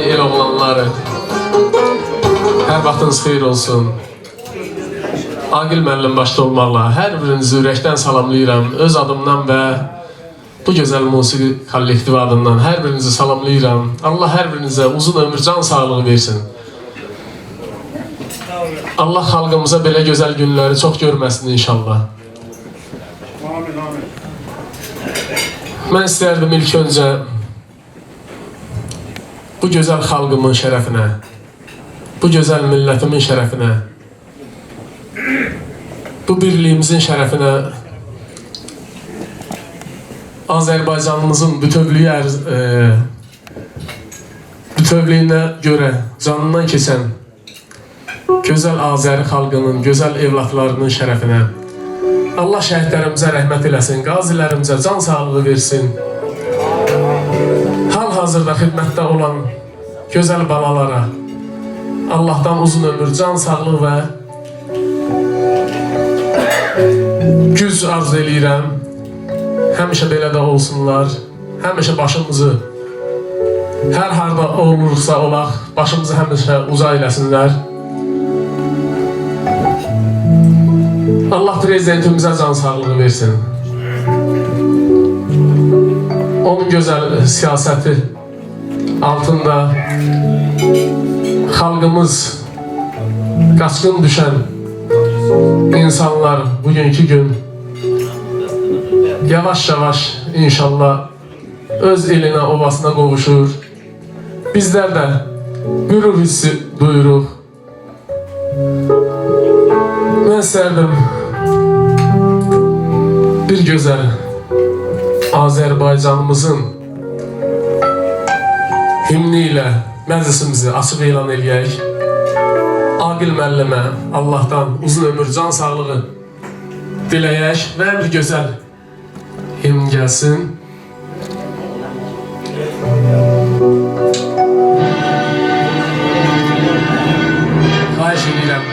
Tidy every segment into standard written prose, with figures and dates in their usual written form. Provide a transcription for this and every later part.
Azəri el oğlanları, hər vaxtınız xeyir olsun. Aqil müəllim başda olmaqla hər birinizi ürəkdən salamlayıram. Öz adımdan və bu gözəl musiqi kollektivi adından hər birinizi salamlayıram. Allah hər birinizə uzun ömür, can sağlığı versin. Allah xalqımıza belə gözəl günləri çox görməsin inşallah. Amin, amin. Mən istərdim ilk öncə bu gözəl xalqımın şərəfinə, bu gözəl millətimin şərəfinə, bu birliyimizin şərəfinə, Azərbaycanımızın bütövlüyünə görə canından keçən gözəl Azəri xalqının, gözəl evlatlarının şərəfinə Allah şəhidlərimizə rəhmət eləsin, qazilərimizə can sağlığı versin. Hal-hazırda xidmətdə olan gözəl balalara Allahdan uzun ömür, can sağlığı və güc arzu eləyirəm. Həmişə belə də olsunlar. Həmişə başımızı hər harda olursa olaq, başımızı həmişə uca eləsinlər. Allah prezidentimizə can sağlığı versin. Onun gözəl siyasəti altında xalqımız, qaçqın düşən insanlar bugünkü gün yavaş-yavaş inşallah öz elinə, ovasına qovuşur. Bizlər də qürur hissi duyuruq. Mən istərdim bir gözəl Azərbaycanımızın himni ilə məclisimizi açıq elan eləyək. Aqil müəllimə Allahdan uzun ömür, can sağlığı diləyək və bir gözəl himn gəlsin. Xahiş edirəm.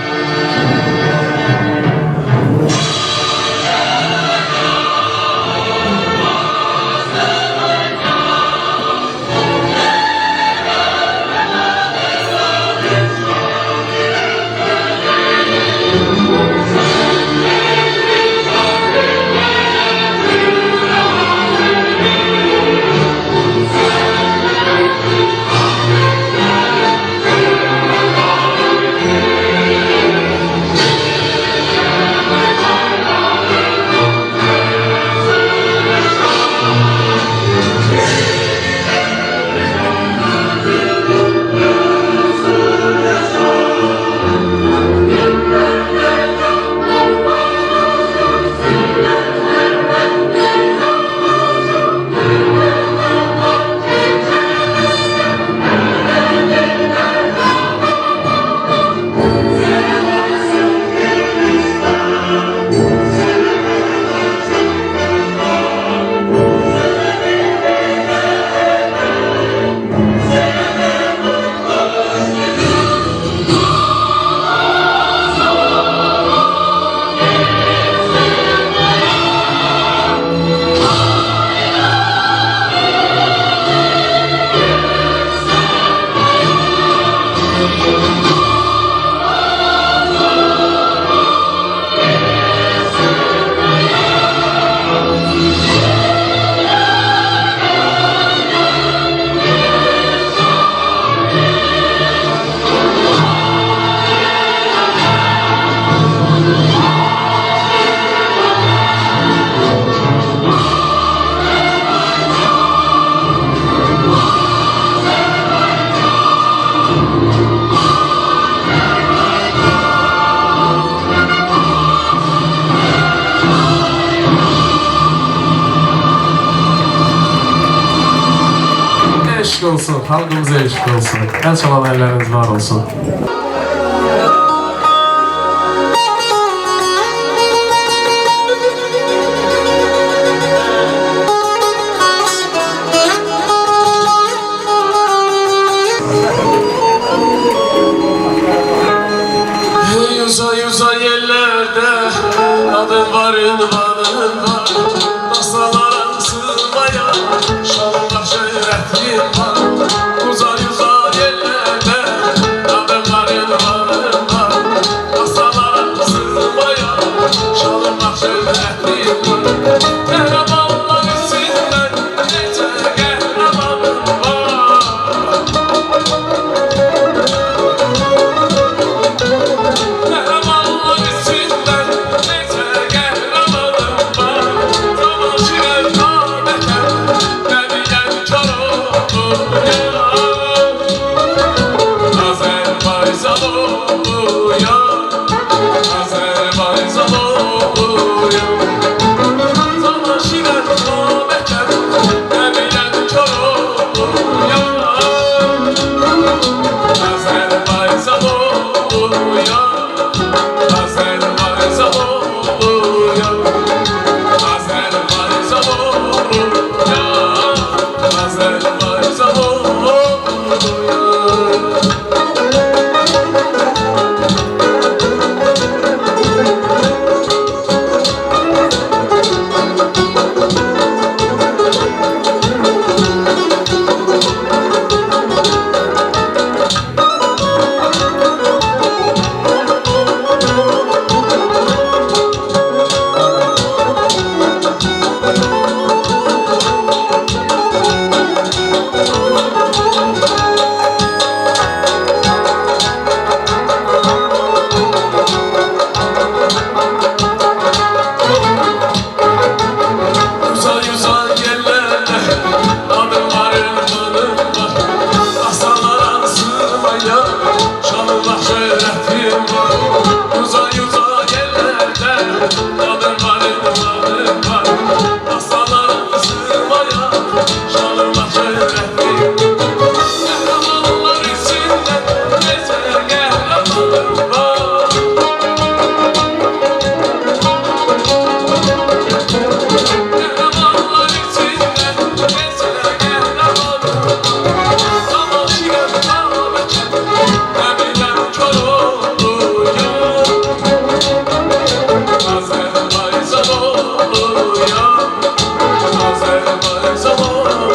Eşq olsun, xalqımıza eşq olsun. Əl çalan əlləriniz var olsun. Hey uza uza yerlerde adın var, ünvanın var. Masalara sığmayan şanlar şöhretin var. Uza uza şöhrətli. Qəhrəmanlar içində necə qəhrəman var. Qəhrəmanlar içində necə qəhrəman var. Tanışıram Babəkə, nə biləm kor oluyam. Azərbaycan oluyam, Azərbaycan oluyam.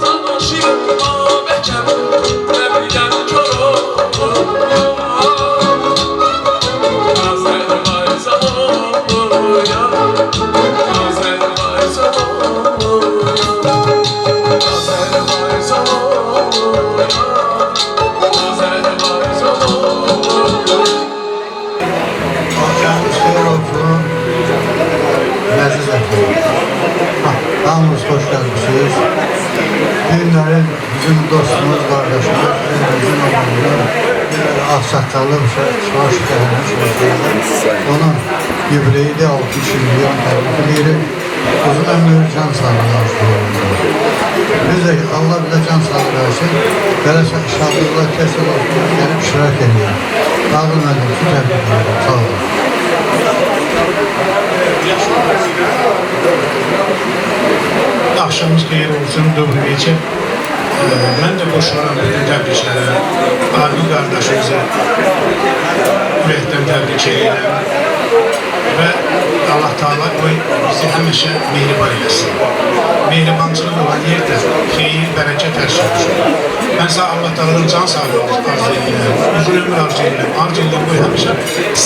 Tanışıram Babəkə, nə biləm kor oluyam. Azərbaycan oluyam, Azərbaycan oluyam. Azərbaycan oluyam, Azərbaycan oluyam. Axşamınız xeyir olsun, əziz əhli. Hamınız xoş gəlmişsiniz. Günlərin bizim dostumuz, qardaşımız, elimizin oğlu, ağsaqqallı Çuvaş şəhərinin onun yubileyi də 60 milyon təbrik edirik. Uzun ömür, can sağlığı arzulayırıq. Biz də Allah bizə can sağlığı versin, belə şadlıqlar kəsil olsun, gəlib iştirak edeyim. Ağıl müəllim, sizi təbrik edirəm. Sağ olun. Axşamınız xeyir olsun, добрый вечер. Mən də qoşulam bütün təbriklərə. Aqil qardaşımıza ürəkdən təbrik edirəm. Və Allah Teala qoy bizi həmişə mehriban eləsin. Mehribançılıq olan yerdə xeyir, bərəkət hər şey olsun. Mən sənə Allah Teala'dan can sağlığı arzu edirəm, uzun ömür arzu edirəm. Arzu edirəm qoy həmişə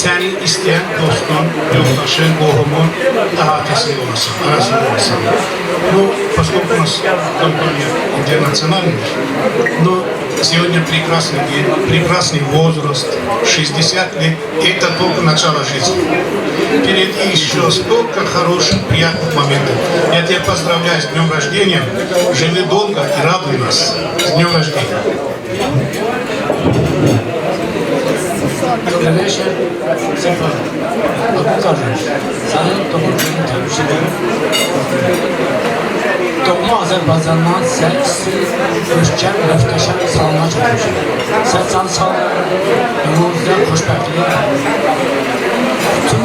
səni istəyən dostun, yoldaşın, qohumun əhatəsində olasın, arasında olasın. Ну, поскольку у нас компания интернациональная, но сегодня прекрасный день, прекрасный возраст, 60 лет, это только начало жизни. Впереди еще столько хороших, приятных моментов. Я тебя поздравляю с днем рождения. Живи долго и радуй нас. С днем рождения. Добрый Səfər, Abu qardaş, sənin doğum gününü təbrik edirəm. Doğma Azərbaycandan sən isti, möhkəm, möhtəşəm salamlar çatmışam. Sən can sağ, yolunuzda xoşbəxtlik. Bütün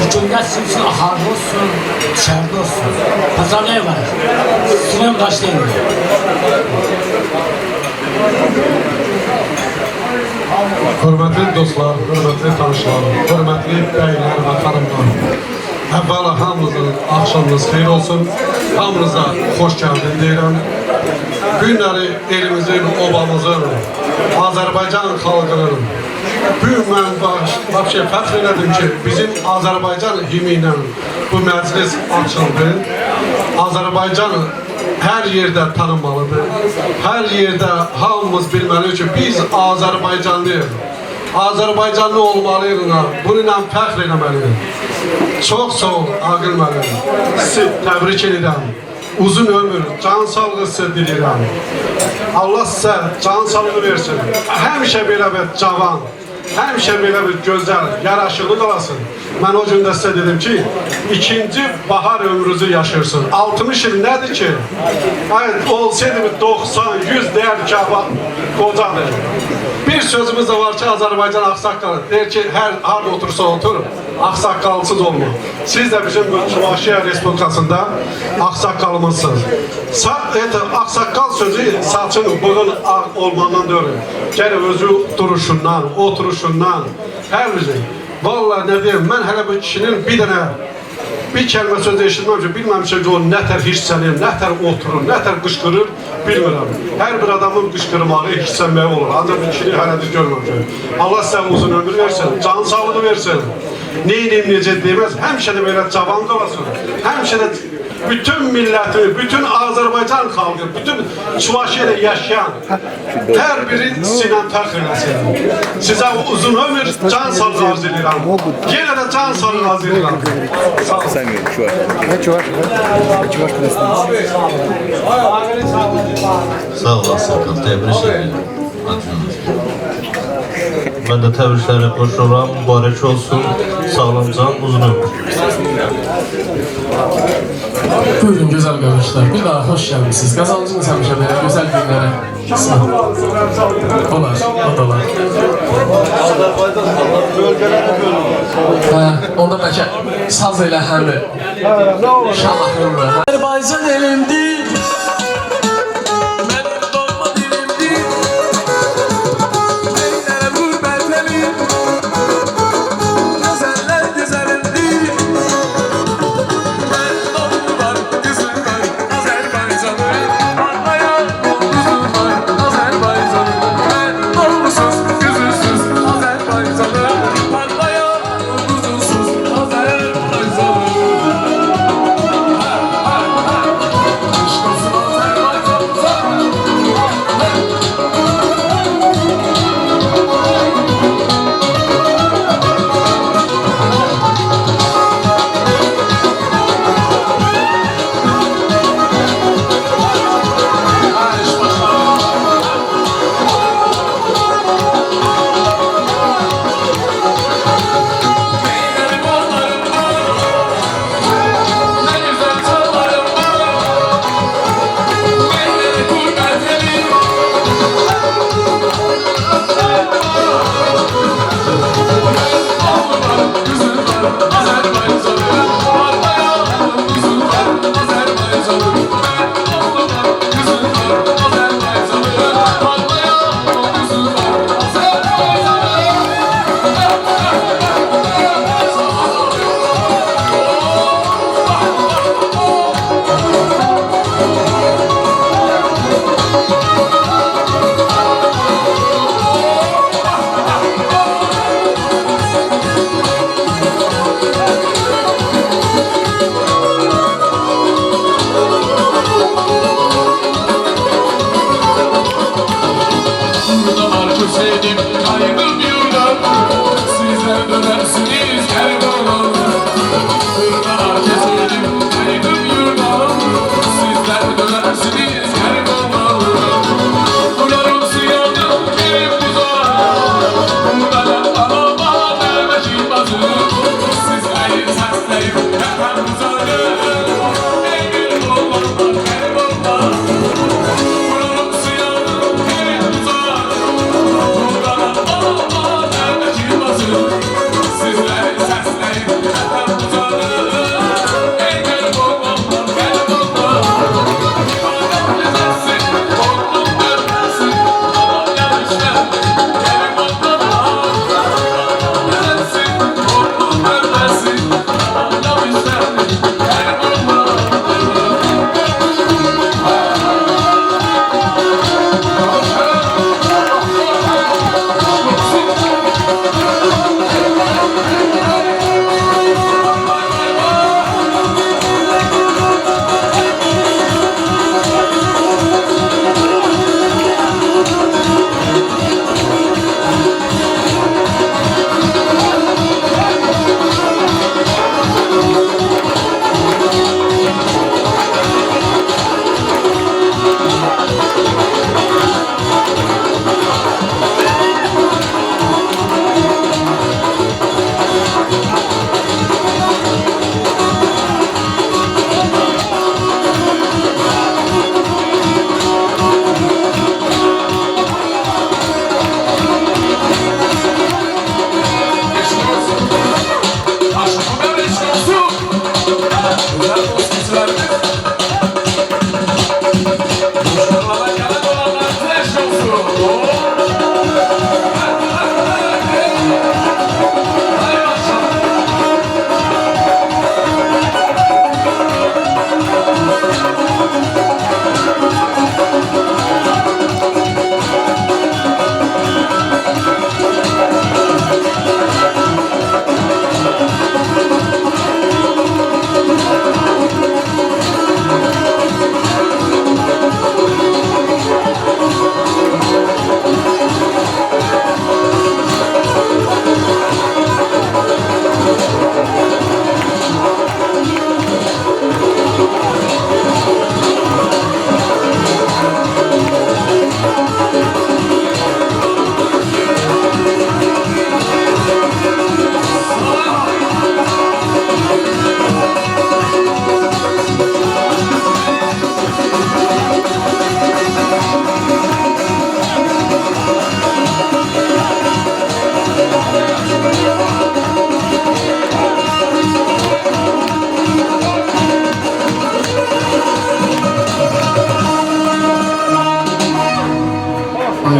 bu günlər sizin üçün axarlı olsun, düşərli olsun. Поздравляю вас. С днем рождения. Hörmətli dostlar, hörmətli tanışlar, hörmətli bəylər və xanımlar. Əvvəla hamınızın axşamınız xeyir olsun. Hamınıza xoş gəldin deyirəm. Günləri elimizin, obamızın, Azərbaycan xalqının bu gün mən vəbşə fəxr elədim ki, bizim Azərbaycan himi ilə bu məclis açıldı. Azərbaycan hər yerdə tanınmalıdır. Hər yerdə hamımız bilməliyik ki, biz Azərbaycanlıyıq. Azərbaycanlı olmalıyıq, bununla fəxr eləməliyik. Çox sağ ol Aqil müəllim. Sizi təbrik edirəm. Uzun ömür, can sağlığı sizə diləyirəm. Allah sizə can sağlığı versin. Həmişə belə bir cavan, həmişə belə bir gözəl, yaraşıqlı qalasın. Mən o gün də sizə dedim ki, ikinci bahar ömrünüzü yaşayırsın. 60 il nədir ki? Ay, olsaydı bir 90, 100 deyər ki, qocadır. Bir sözümüz də var ki, Azərbaycan ağsaqqalı deyir ki, hər harda otursa otur, ağsaqqalsız olma. Siz də bizim bu Çuvaşiya Respublikasında ağsaqqalımızsınız. Ağsaqqal sözü saçın, bığın ağ olmandan deyil. Gəlir özü duruşundan, oturuşundan, hər bir şey. Vallahi nə deyim, mən hələ bu kişinin bir dənə bir kəlmə söz eşitməmişəm, bilməmişəm ki, o nətər hirslənir, nətər oturur, nətər qışqırır, bilmirəm. Hər bir adamın qışqırmağı, hirslənməyi olur. Ancaq bu kişini hələ də görməmişəm. Allah sizə uzun ömür versin, can sağlığı versin. Neyniyim, necə deməz, həmişə də belə cavan qalasın. Həmişə də bütün milləti, bütün Azərbaycan xalqı, bütün Çuvaşiyada yaşayan hər biri sizinlə fəxr eləsin. Sizə uzun ömür, can sağlığı arzu edirəm. Yenə də can sağlığı arzu edirəm. Sağ olun. Сами, чувак. Я чуваш, да? Чуваш. Sağ olasın, təbrik edirəm. Adınız. Mən də təbriklərə qoşulam. Mübarək olsun. Sağlam can, uzun ömür. Buyurun gözəl qardaşlar. Bir daha xoş gəlmisiniz. Qazancınız həmişə belə gözəl günlərə. Qismət. Olar, o da olar. Hə, onda bəlkə saz elə həmi. Şamaxındır. Azərbaycan elimdir. Mənim doğma dilimdir. Neynərəm qürbət elim. Gözəller gözəlimdir. Mən doğrular, qızım var, Azərbaycanım. Parlayan ulduzum var, Azərbaycanım. Mən doğrusuz, qızılsız, Azərbaycanım. Parlayan ulduzumsuz, Azərbaycanım.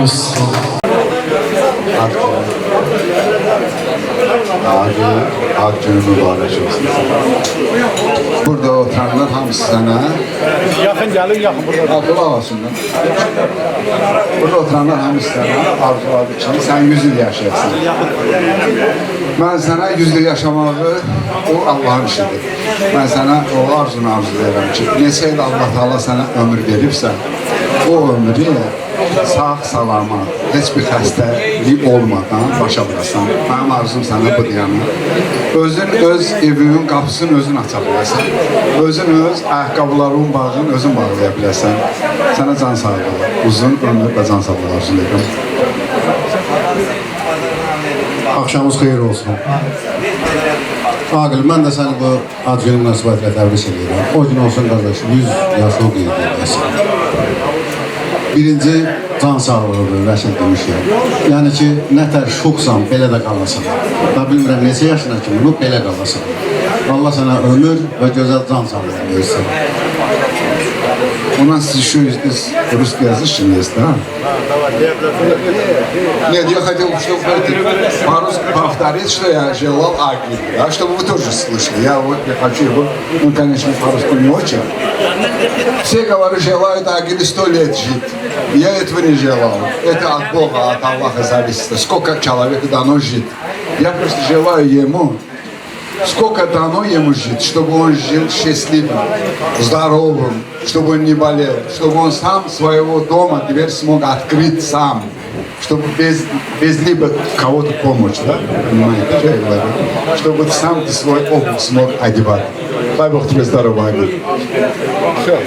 Ay, sağ ol. Aqil, ad günü mübarək olsun. Burada oturanlar hamısı sənə. Yaxın gəlin, yaxın burada. Qulaq asın da. Burada oturanlar hamısı sənə arzuladı ki, sən 100 il yaşayasan. Mən sənə 100 il yaşamağı o Allahın işidir. Mən sənə o arzunu arzulayıram ki, neçə il Allah Teala sənə ömür veribsə, o ömrü sağ salamat, heç bir xəstəlik olmadan başa vurasan. Mənim arzum sənə budur yəni. Özün öz evinin qapısını özün aça biləsən. Özün öz ayaqqabılarının bağını özün bağlaya biləsən. Sənə can sağlığı, uzun ömür və can sağlığı arzulayıram. Axşamınız xeyir olsun. Aqil, mən də səni bu ad günü münasibətilə təbrik edirəm. O gün olsun qardaş, 100 yaşını qeyd edəsən. Birinci can sağlığıdır, Rəşid demişəm. Yəni ki, nə tər şuxsan, belə də qalasan. Da bilmirəm neçə yaşına kimi, bu belə qalasan. Allah sənə ömür və gözəl can sağlığı versin. У нас еще есть русскоязычный есть, да? Нет, я хотел, чтобы по-русски повторить, что я желал Агилю, да, чтобы вы тоже слышали. Я вот я хочу его, ну, конечно, по-русски не очень. Все говорят, желают Агиле 100 лет жить. Я этого не желал. Это от Бога, от Аллаха зависит. Сколько человеку дано жить. Я просто желаю ему, сколько дано ему жить, чтобы он жил счастливым, здоровым, чтобы он не болел, чтобы он сам своего дома дверь смог открыть сам, чтобы без либо кого-то помочь, да? Понимаете, что я говорю? Чтобы сам ты свой обувь смог одевать. Дай Бог тебе здоровья, Агиль. Все.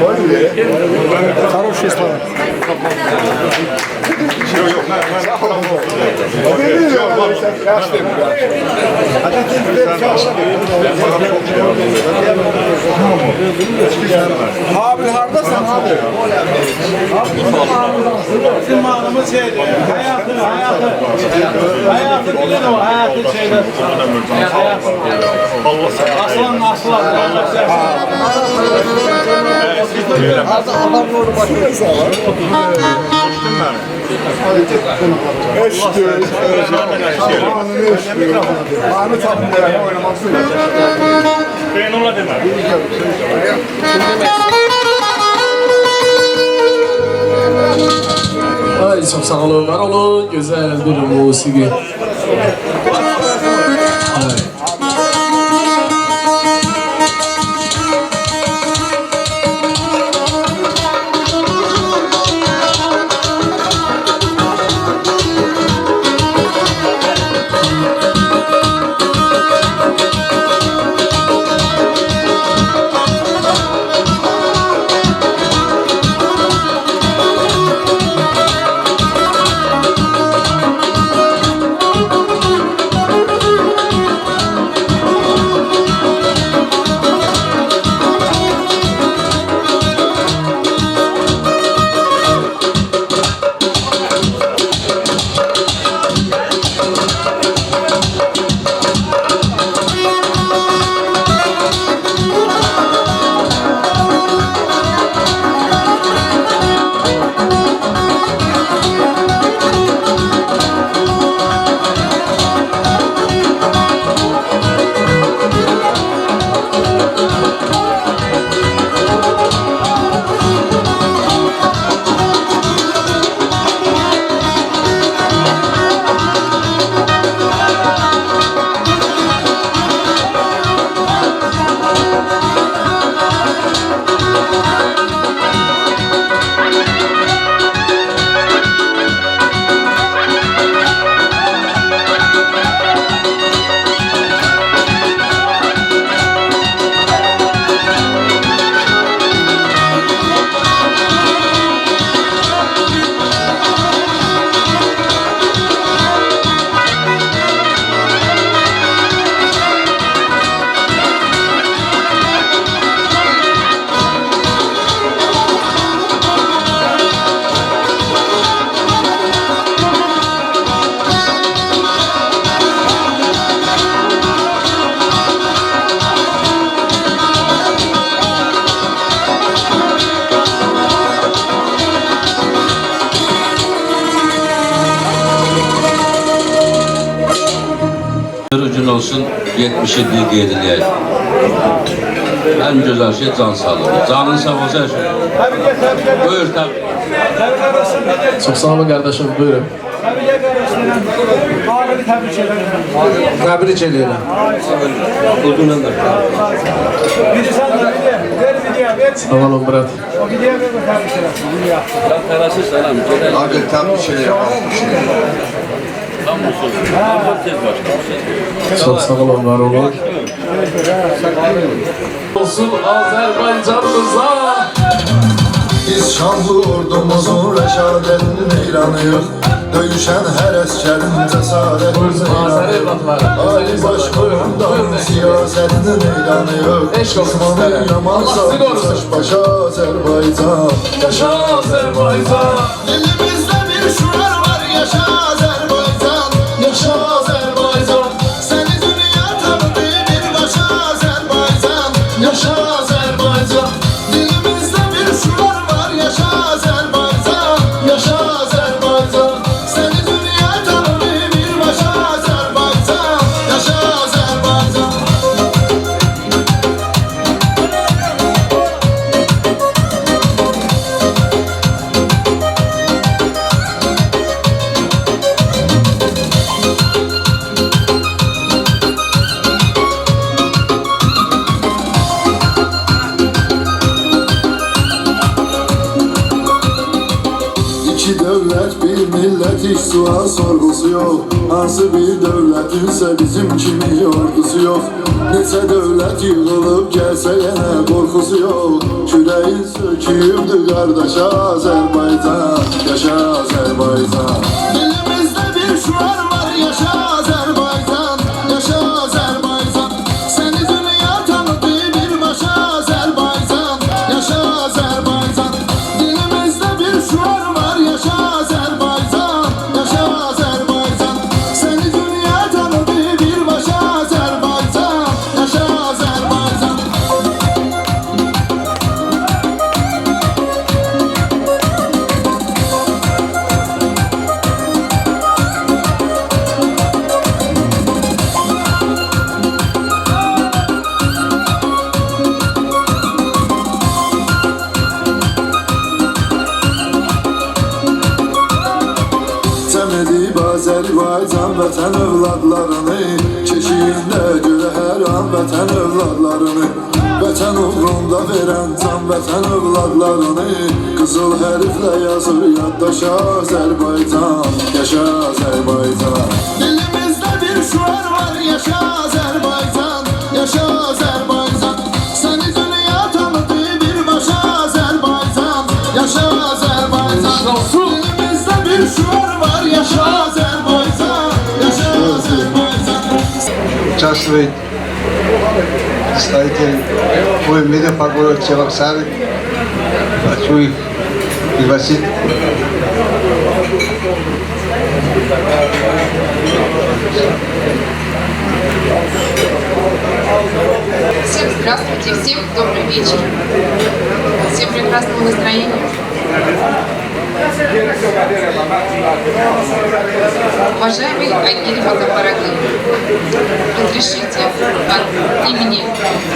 Поняли? Хорошие слова. Abi hardasan abi? Bizim anımız şeydir, hayatı, hayatı, hayatı bilir o, hayatı şeydir. Aslan, aslan, Allah Eşittir. Anı tapın oynamak istiyorum. Ben ona demem. Ay, çox sağ olun, var olun. Gözəl bir musiqi. Ay. 70 illik qeyd eləyək. Ən gözəl şey can sağlığı. Canın sağ olsa hər şey. Buyur, təbrik. Çox sağ olun qardaşım, buyurun. Təbrik edirəm. Təbrik edirəm. Sağ olun, brat. Aqil təbrik edirəm. Çox sağ olun, var olun. Olsun Azərbaycanımıza. Biz şanlı ordumuzun rəşadətinin heyranıyıq. Döyüşən hər əsgərin cəsarətinin heyranıyıq. Ali baş komandanın siyasətinin heyranıyıq. Düşmanı yamansa baş başa Azərbaycan. Yaşa Azərbaycan. Dilimizdə bir şüar var, yaşa Azərbaycan. Yaşa Azərbaycan. Səni dünya tanıdı birbaşa Azərbaycan. Yaşa Azərbaycan. Dilimizdə bir şüar var, yaşa Azərbaycan. Yaşa Azərbaycan. Səni dünya tanıdı birbaşa Azərbaycan. Yaşa Azərbaycan. İki dövlət, bir millət, hiç sual sorğusu yox. Hansı bir dövlətinsə bizim kimi ordusu yox. Neçə dövlət yığılıb gəlsə yenə qorxusu yox. Küləyin söküyübdür qardaşa Azərbaycan. Yaşa Azərbaycan. Dilimizdə bir şüar var, yaşa Azərbaycan. Yaşa Azərbaycan. Səni dünya tanıdı birbaşa Azərbaycan. Yaşa Azərbaycan. Dilimizdə bir şüar var, yaşa Azərbaycan. Yaşa Azərbaycan. Səni dünya tanıdı birbaşa Azərbaycan. Yaşa Azərbaycan. Cəm edib Azərbaycan vətən övladlarını, keşiyində görə hər an vətən övladlarını, vətən uğrunda verən can vətən övladlarını, qızıl hərflə yazır yaddaşa Azərbaycan. Yaşa Azərbaycan. Dilimizdə bir şüar var, yaşa Azərbaycan. Yaşa Azərbaycan. Səni dünya tanıdı birbaşa Azərbaycan. Yaşa Azərbaycan. Dilimizdə bir şüar var, yaşa Azərbaycan. Yaşa Azərbaycan. Участвует представитель УМВД по городу Чебоксары. Хочу их пригласить. Всем здравствуйте, всем добрый вечер, всем прекрасного настроения. Уважаемый Агиль Мазафар-оглы, разрешите от имени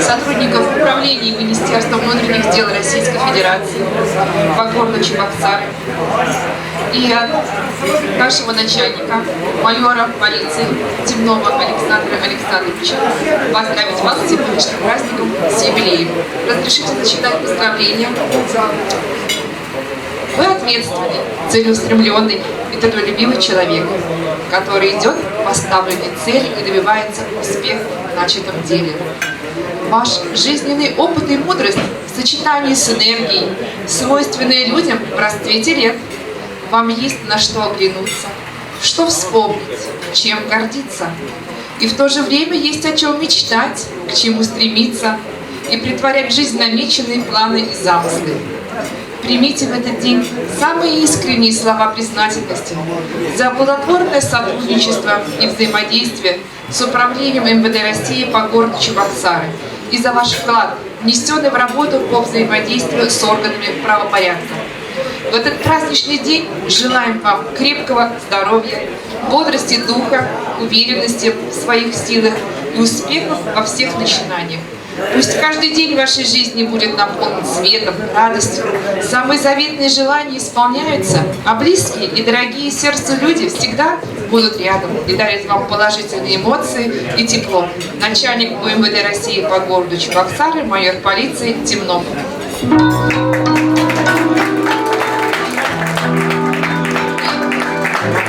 сотрудников Управления Министерства внутренних дел Российской Федерации по городу Чебоксары и от нашего начальника, майора полиции Темнова Александра Александровича, поздравить вас с сегодняшним праздником, с юбилеем. Разрешите зачитать поздравления. Вы ответственный, целеустремленный и трудолюбивый человек, который идет к поставленной цели и добивается успеха в начатом деле. Ваш жизненный опыт и мудрость в сочетании с энергией, свойственные людям в расцвете лет. Вам есть на что оглянуться, что вспомнить, чем гордиться. И в то же время есть о чем мечтать, к чему стремиться и претворять в жизнь намеченные планы и замыслы. Примите в этот день самые искренние слова признательности за плодотворное сотрудничество и взаимодействие с Управлением МВД России по городу Чебоксары и за ваш вклад, внесенный в работу по взаимодействию с органами правопорядка. В этот праздничный день желаем вам крепкого здоровья, бодрости духа, уверенности в своих силах и успехов во всех начинаниях. Пусть каждый день вашей жизни будет наполнен светом, радостью. Самые заветные желания исполняются, а близкие и дорогие сердцу люди всегда будут рядом и дарят вам положительные эмоции и тепло. Начальник УМВД России по городу Чебоксары, майор полиции Темнов.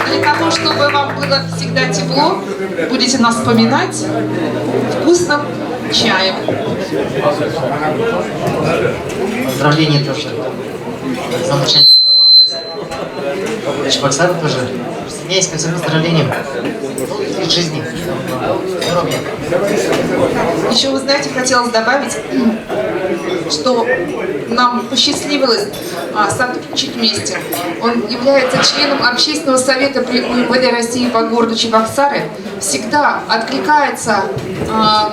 Для того, чтобы вам было всегда тепло, будете нас вспоминать вкусным чаем. Поздравления тоже. Замечательно. Чебоксары тоже. Присоединяюсь ко всем поздравлениям. Долгих лет жизни. Здоровья. Еще, вы знаете, хотелось добавить, что нам посчастливилось сотрудничать вместе. Он является членом Общественного совета при УМВД России по городу Чебоксары. Всегда откликается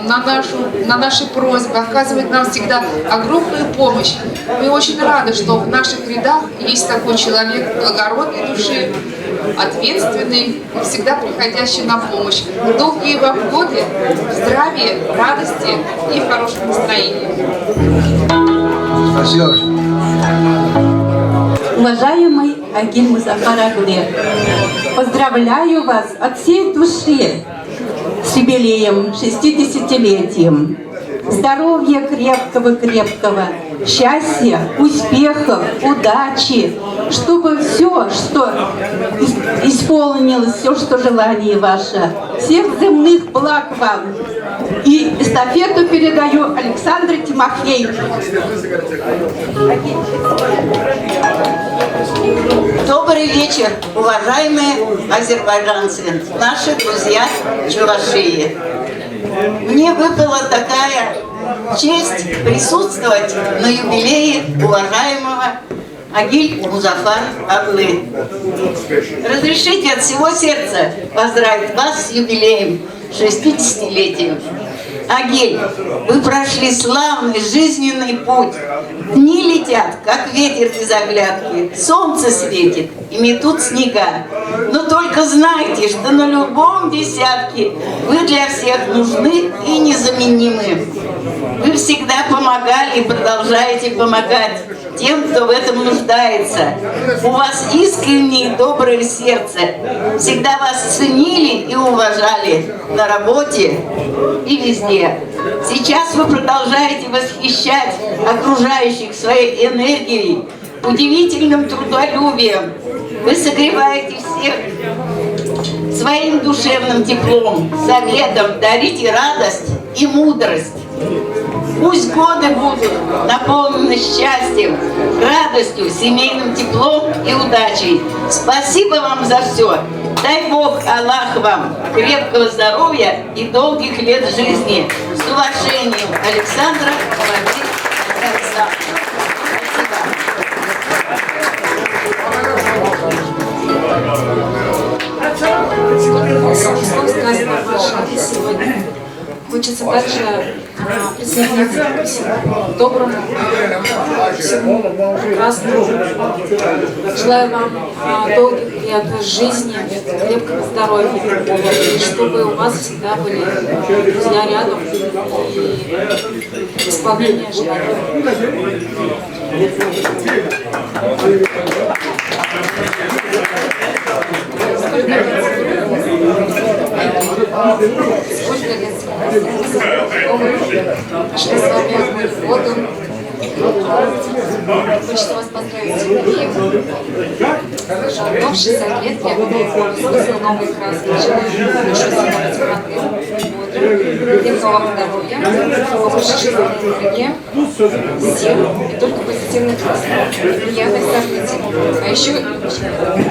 на наши просьбы, оказывает нам всегда огромную помощь. Мы очень рады, что в наших рядах есть такой человек благородной души, ответственный, всегда приходящий на помощь. Долгие вам годы здравия, радости и в хорошем настроении. Спасибо. Уважаемый Агиль Музафар оглы, поздравляю вас от всей души с юбилеем, 60-летием. Здоровья крепкого-крепкого, счастья, успехов, удачи, чтобы все, что исполнилось, все, что желание ваше. Всех земных благ вам. И эстафету передаю Александру Тимофеевичу. Добрый вечер, уважаемые азербайджанцы, наши друзья чувашии. Мне выпала такая честь присутствовать на юбилее уважаемого Агиль Музафар оглы. Разрешите от всего сердца поздравить вас с юбилеем, 60-летием. Агиль, вы прошли славный жизненный путь. Дни летят, как ветер без оглядки, солнце светит и метут снега. Но только знайте, что на любом десятке вы для всех нужны и незаменимы. Вы всегда помогали и продолжаете помогать тем, кто в этом нуждается. У вас искреннее и доброе сердце. Всегда вас ценили и уважали на работе и везде. Сейчас вы продолжаете восхищать окружающих своей энергией, удивительным трудолюбием. Вы согреваете всех своим душевным теплом, советом, дарите радость и мудрость. Пусть годы будут наполнены счастьем, радостью, семейным теплом и удачей. Спасибо вам за все. Дай Бог Аллах вам крепкого здоровья и долгих лет жизни. С уважением, Александра Владимировна. Сколько слов сказано в ваш адрес сегодня. Хочется также присоединиться к всему доброму, всему прекрасному. Желаю вам долгих лет жизни, крепкого здоровья, чтобы у вас всегда были друзья рядом и исполнение желаний. Сколько лет прошли с вами году. Хочется вас поздравить с юбилеем. Но в 60 лет я вкусила новые краски. Желаю душу всегда быть молодым, бодрым, крепкого вам здоровья, побольше жизненной энергии, сил и только позитивных мыслей, приятных событий. А еще поздравляю.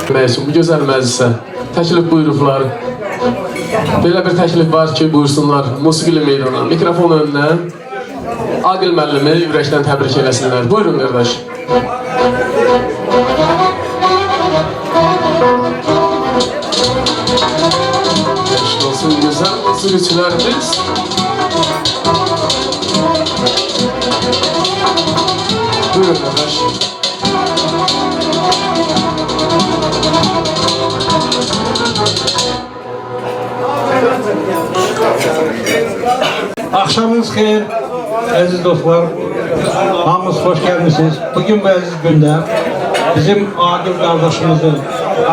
Üçün bu gözəl məclisə təklif buyurublar. Belə bir təklif var ki, buyursunlar musiqili meydana, mikrofon önünə Aqil müəllimi ürəkdən təbrik eləsinlər. Buyurun qardaş. Eşq olsun gözəl musiqiçilərimiz. Buyurun qardaş. Axşamınız xeyir, əziz dostlar. Hamınız xoş gəlmisiniz. Bugün bu əziz gündə bizim Aqil qardaşımızın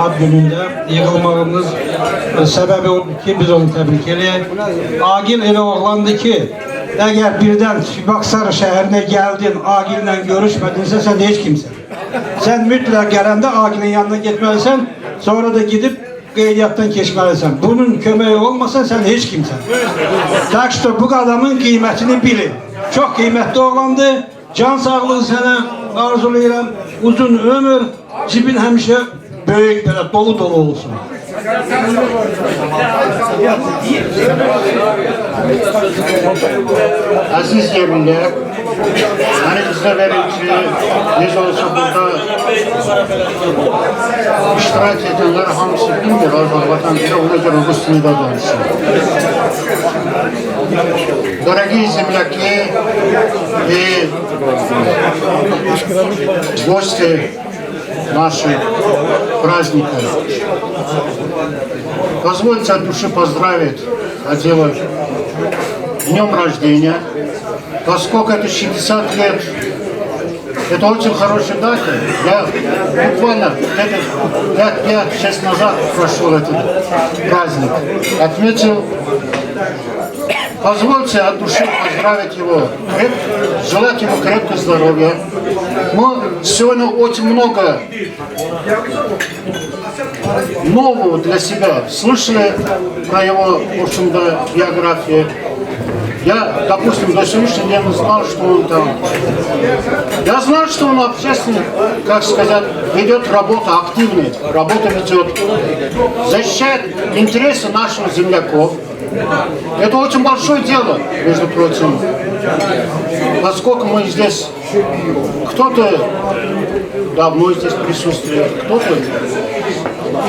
ad günündə yığılmağımız səbəbi odur ki, biz onu təbrik eləyək. Aqil elə oğlandı ki, əgər birdən Çibaksar şəhərinə gəldin, Aqillə görüşmədinsə, sən heç kimsən. Sən mütləq gələndə Aqilin yanına getməlisən, sonra da gedib qeydiyyatdan keçməlisən. Bunun köməyi olmasa sən heç kimsən. Так что bu adamın qiymətini bilin. Çox qiymətli oğlandı. Can sağlığı sənə arzulayıram. Uzun ömür, cibin həmişə böyük belə dolu dolu olsun. Əziz yerlilər, məni izə verin ki, necə olsa burada iştirak edənlər hamısı bilmir Azərbaycan dili, ona görə rus dilində danışır. Дорогие земляки и гости наших праздника, позвольте от души поздравить Адила днем рождения, поскольку это 60 лет, это очень хорошая дата. Я буквально где-то 5-6 назад прошел этот праздник, отметил. Позвольте от души поздравить его, желать ему крепкого здоровья. Мы сегодня очень много нового для себя слышали про его, в общем-то, биографию. Я, допустим, до сегодняшнего дня не знал, что он там. Я знал, что он общественник, как сказать, ведет работу активную, работу ведет, защищает интересы наших земляков. Это очень большое дело, между прочим, поскольку мы здесь, кто-то давно здесь присутствует, кто-то,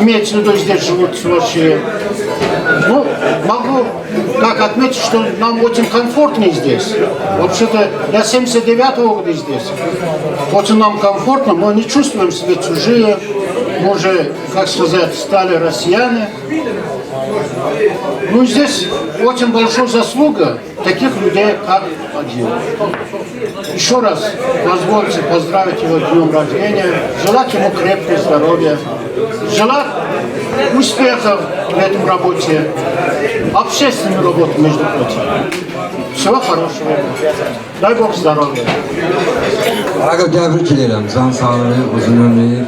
имеется в виду, здесь живут вообще. Ну, могу так отметить, что нам очень комфортно здесь. Вообще-то, я 79-го года здесь. Очень нам комфортно, мы не чувствуем себя чужие, мы уже, как сказать, стали россияне. Ну, здесь очень большая заслуга таких людей, как Адил. Еще раз позвольте поздравить его днем рождения, желать ему крепкого здоровья, желать успехов в этом работе, общественной работе, между прочим. Всего хорошего. Дай Бог здоровья. Aqil, təbrik edirəm. Can sağlığı, uzun ömür.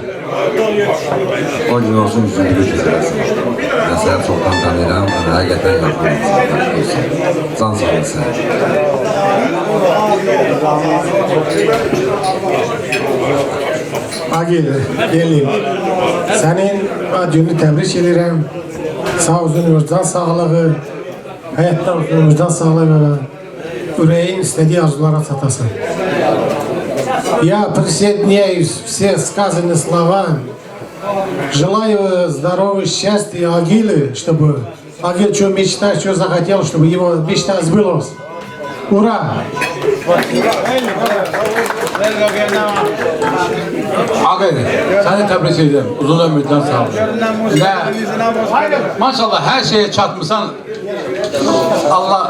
O gün olsun, üzüntü gücü. Mən səni çoxdan tanıyıram, yəni həqiqətən yaxın olsun. Can sağlığı sənə. Aqil, gelin. Sənin ad gününü təbrik edirəm. Sağ uzun ömür, can sağlığı, həyatda uzun ömür, can sağlığı, ürəyin istədiyi arzulara çatasan. Я присоединяюсь все сказанные слова. Желаю здоровья, счастья Агиле, чтобы Агил что мечтает, что захотел, чтобы его мечта сбылась. Ура! Aqil, səni təbrik edirəm. Uzun ömürdən sağ ol. Və maşallah hər şeyə çatmısan, Allah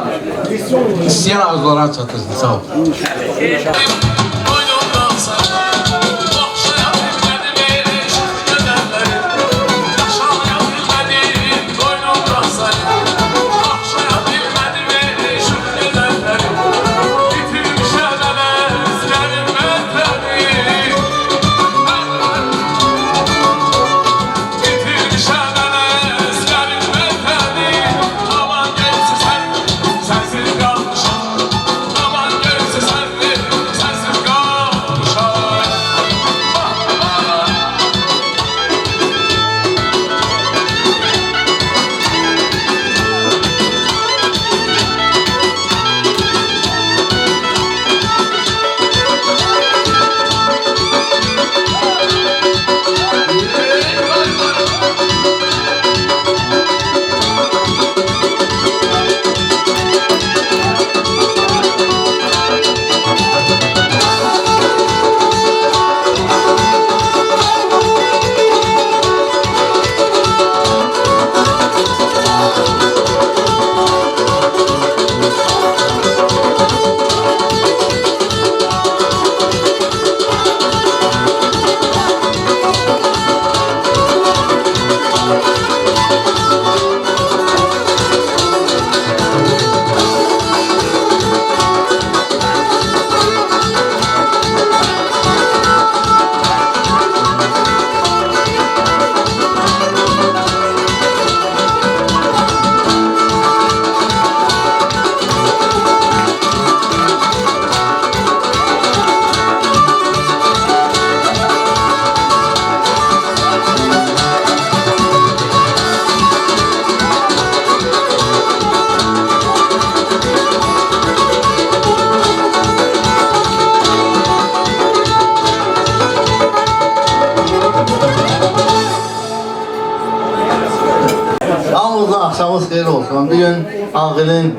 istəyən arzularına çatırsın. Sağ ol. Sensiz Bugün Aqilin,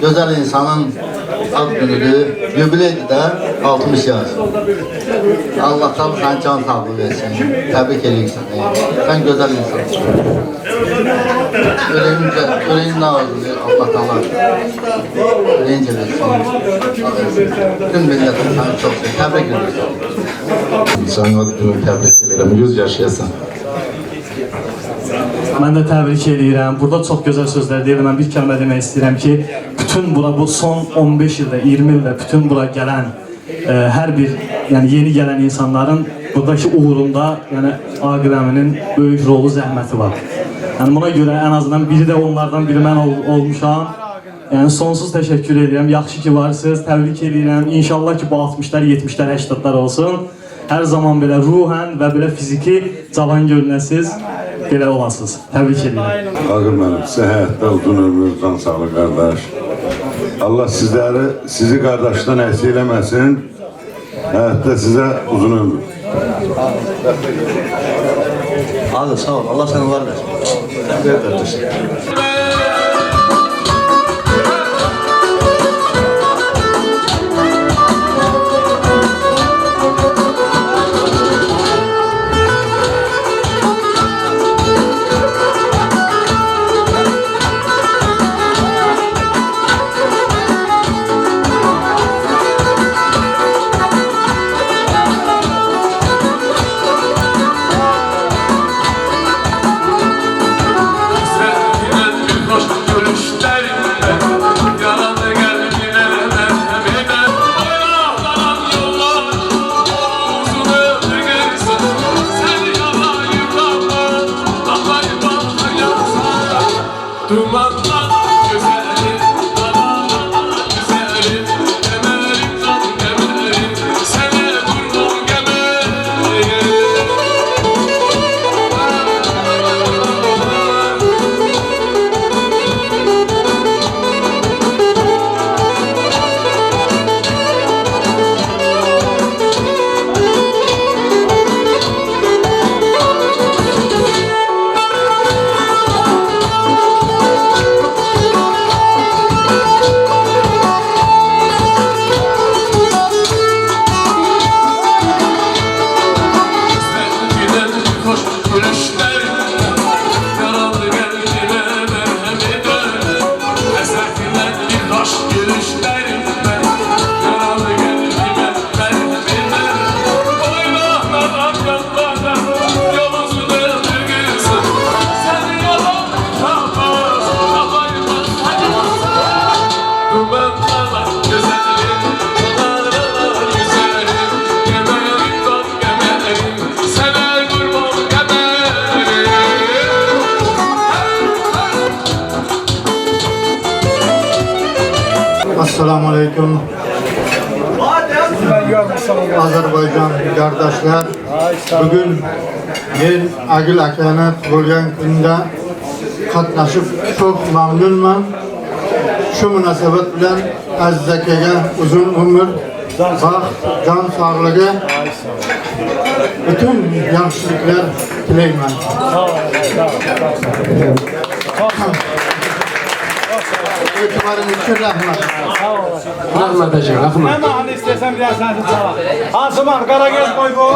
gözəl insanın ad günüdür. Yubileydir də 60 yaş. Allah tam sənə can sağlığı versin. Təbrik edirik səni. Sən gözəl insansın. Ürəyin nə arzulayır Allah Taala. Ürəyincə versin. Bütün millətin səni çox sevir. Təbrik edirik. Sənin ad gününü təbrik edirəm. 100 yaşayasan. Mən də təbrik eləyirəm. Burada çox gözəl sözlər deyirəm. Mən bir kəlmə demək istəyirəm ki, bütün bura bu son 15 ildə, 20 ildə bütün bura gələn hər bir, yəni yeni gələn insanların buradakı uğurunda, yəni Aqil əminin böyük rolu, zəhməti var. Yəni buna görə ən azından biri də onlardan biri mən olmuşam. Yəni sonsuz təşəkkür edirəm. Yaxşı ki varsınız. Təbrik eləyirəm. İnşallah ki bu 60-lar, 70-lər, 80-lar olsun. Hər zaman belə ruhən və belə fiziki cavan görünəsiz, belə olasınız. Təbrik edirəm. Aqil müəllim, sizə həyatda uzun ömür, can sağlığı qardaş. Allah sizləri, sizi qardaşdan əksik eləməsin. Həyatda sizə uzun ömür. Aqil, sağ ol. Allah səni var versin. Sən böyük qardaşsın. Assalamu aleykum. Azərbaycan qardaşlar, bugün men Aqil akani tug'ilgan kunda qatnashib çox mamnunman. Shu munosabat bilan Aziz akaga uzun umr, baxt, jon sog'ligi, bütün yaxshiliklar tilayman. Etibarınız üçün rəhmət. Rəhmət aka, rəhmət. Nə mahnı istəsən bilərsən sənə. Hansı mahnı? Qaragöz boy bu.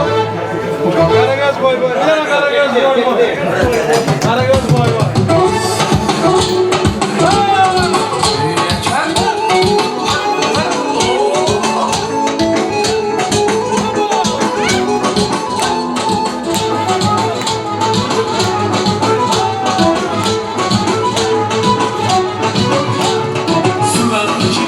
Qaragöz boy bu. Bir dənə Qaragöz boy bu. Qaragöz boy bu. Sıfır iki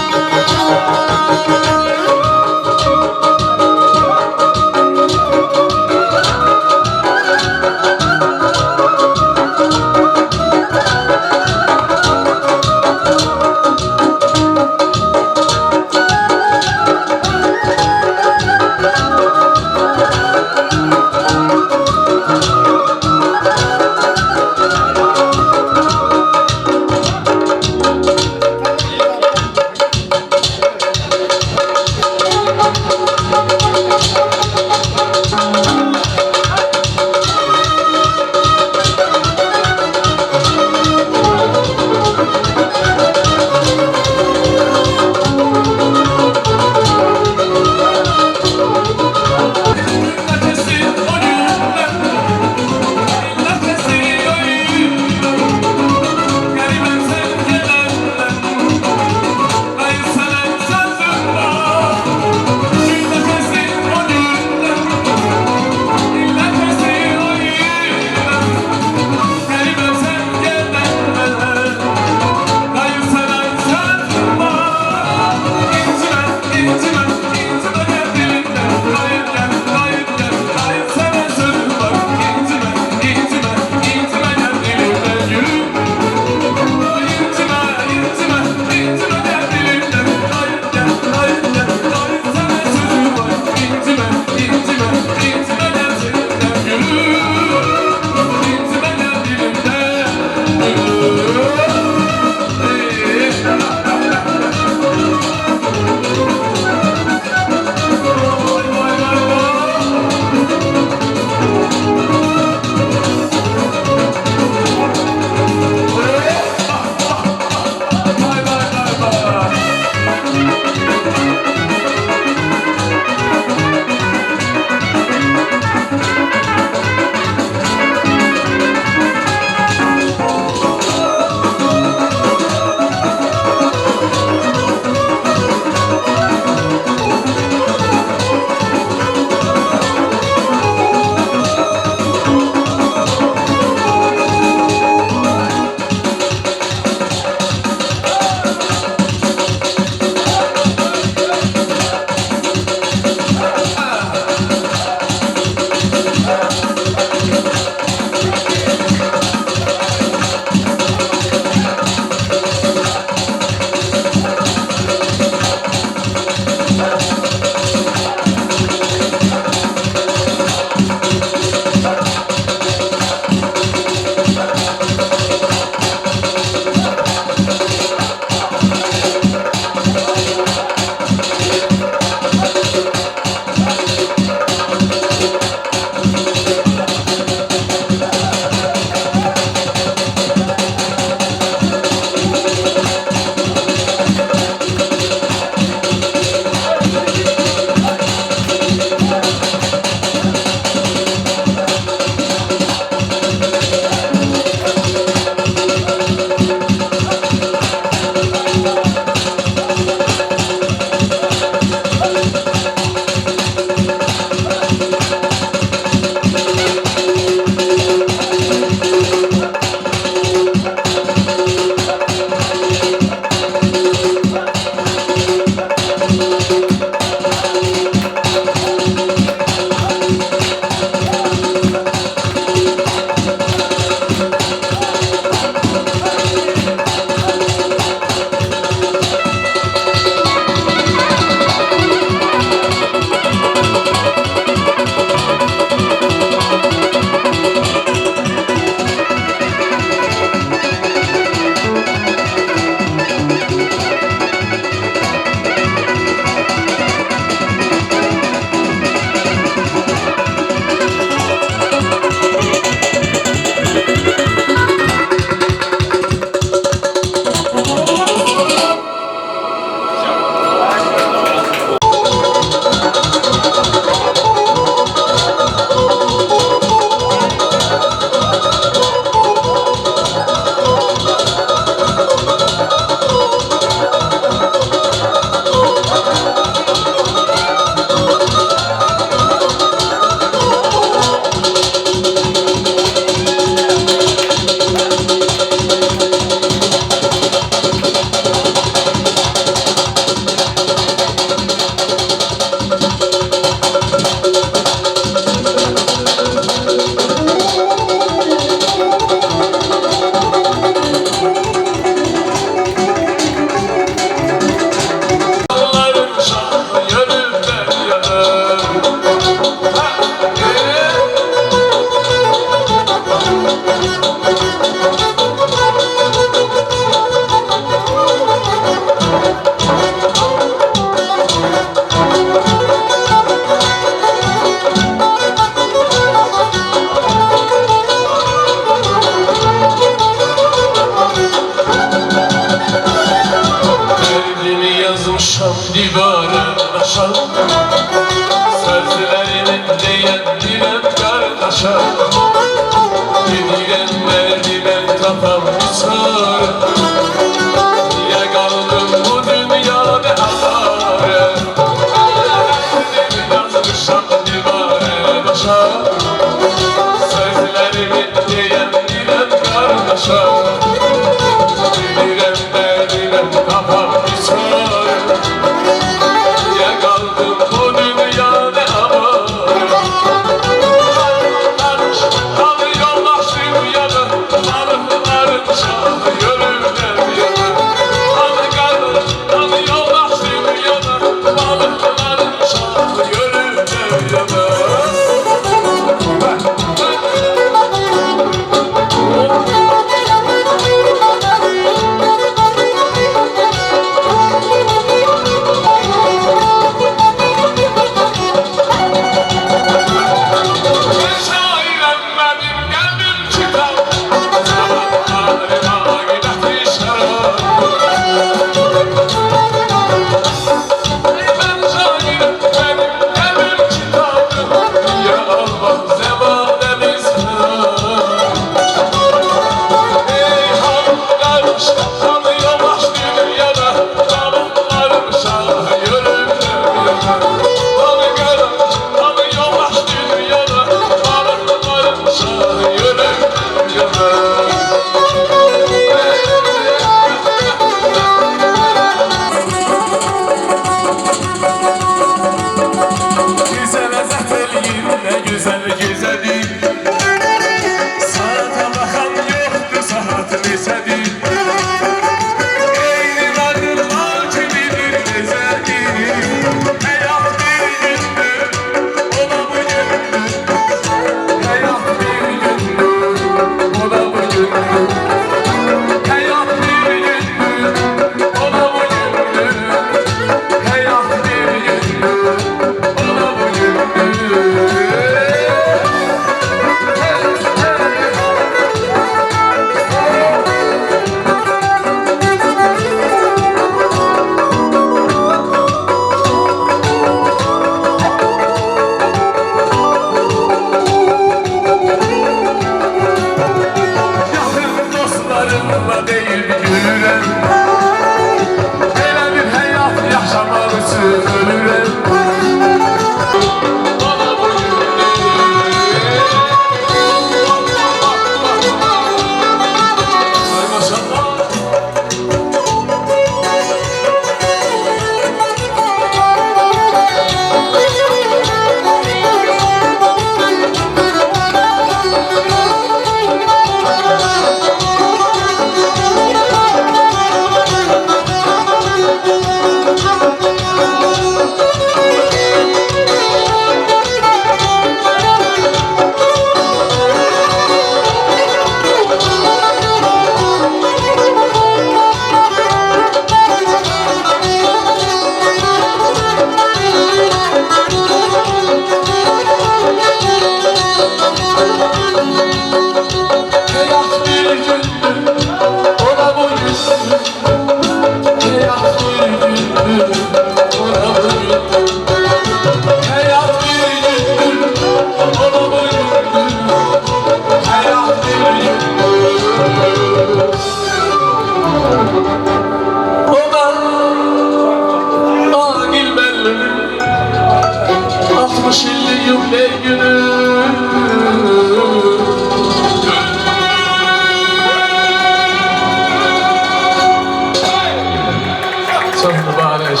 mübarək.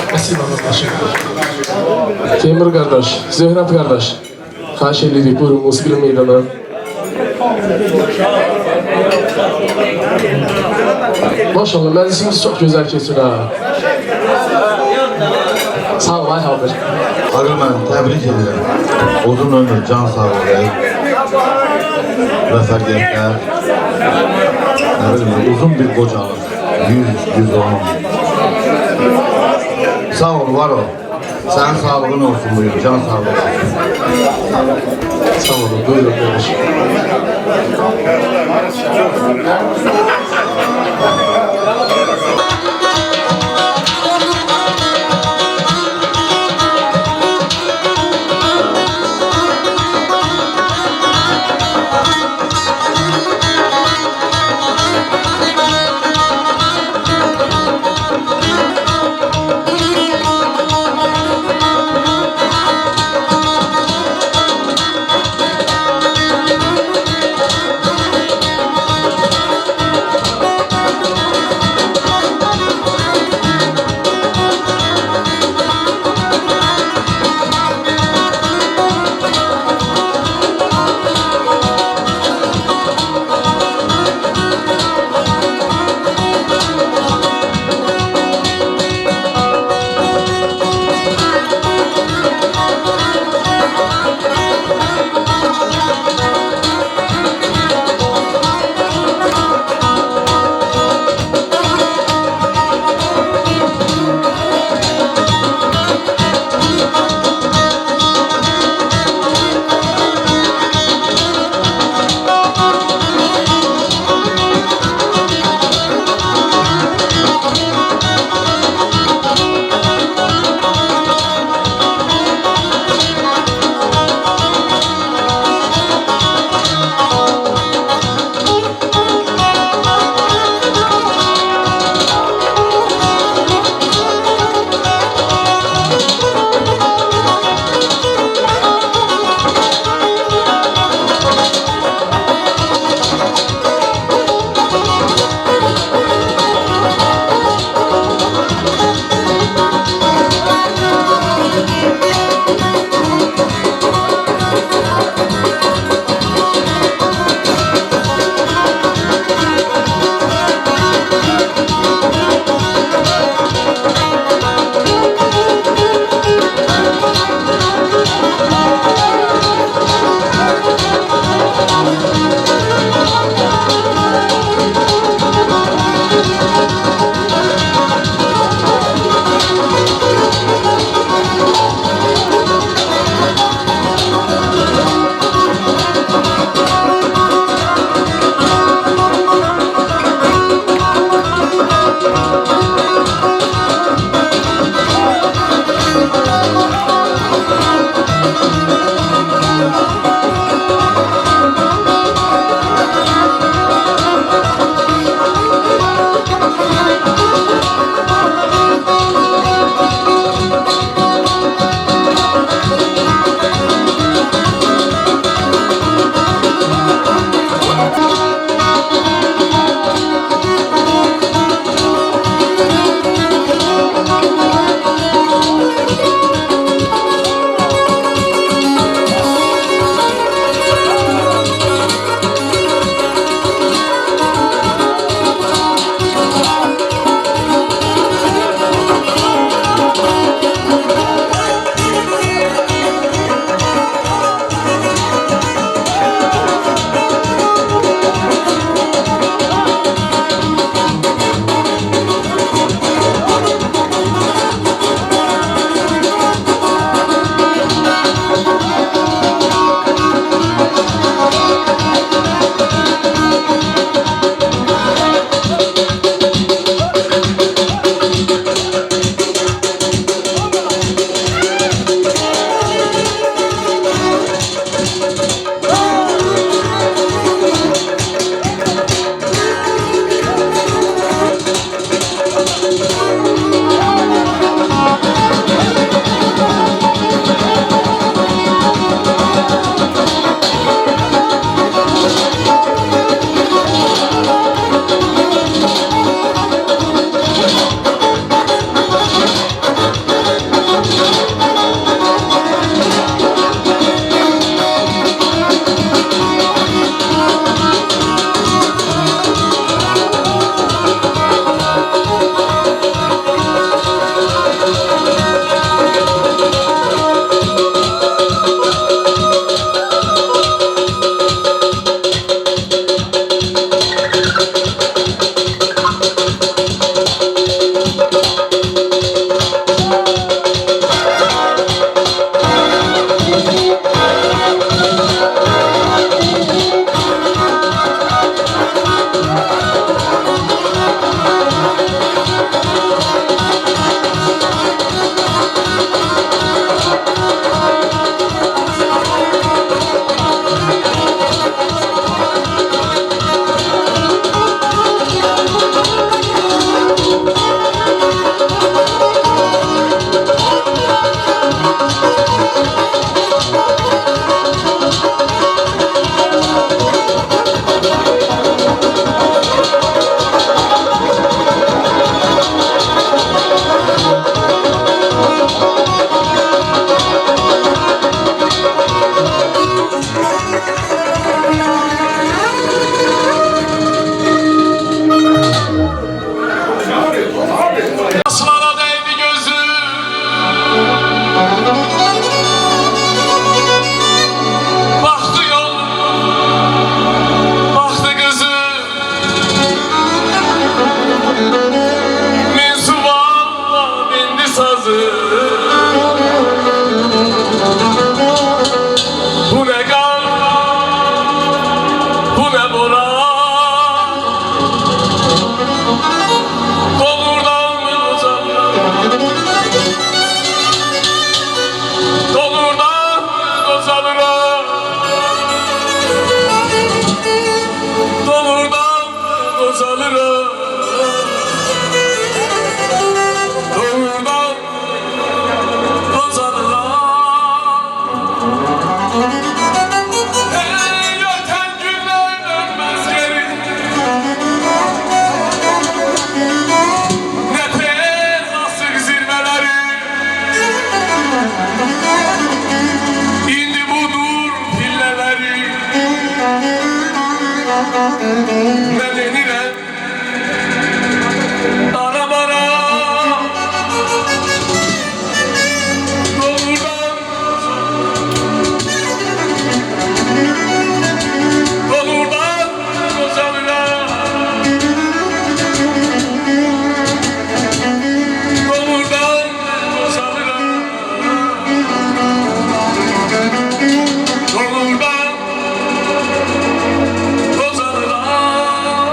Spasibo qardaşım. Teymur qardaş, Zöhrab qardaş, xahiş edirik, buyurun musiqili meydana. Maşallah, məclisimiz çox gözəl keçir ha. Sağ ol, ay Habir. Aqil müəllim, təbrik edirəm. Uzun ömür, can sağlığı, müvəffəqiyyətlər, nə bilim, uzun bir qocalıq, 100, 110. Sağ ol, var ol. Sənin sağlığın olsun buyur, can sağlığı olsun. Sağ olun, buyurun qardaş. qocalıram. Doğrudan qocalıram. Ey ötən günlər dönməz geri. Nə tez asıq zirvələri. İndi budur pillələri. Mən enirəm dara-bara. Doğrudan, doğrudan qocalıram. Doğrudan qocalıram. Doğrudan qocalıram.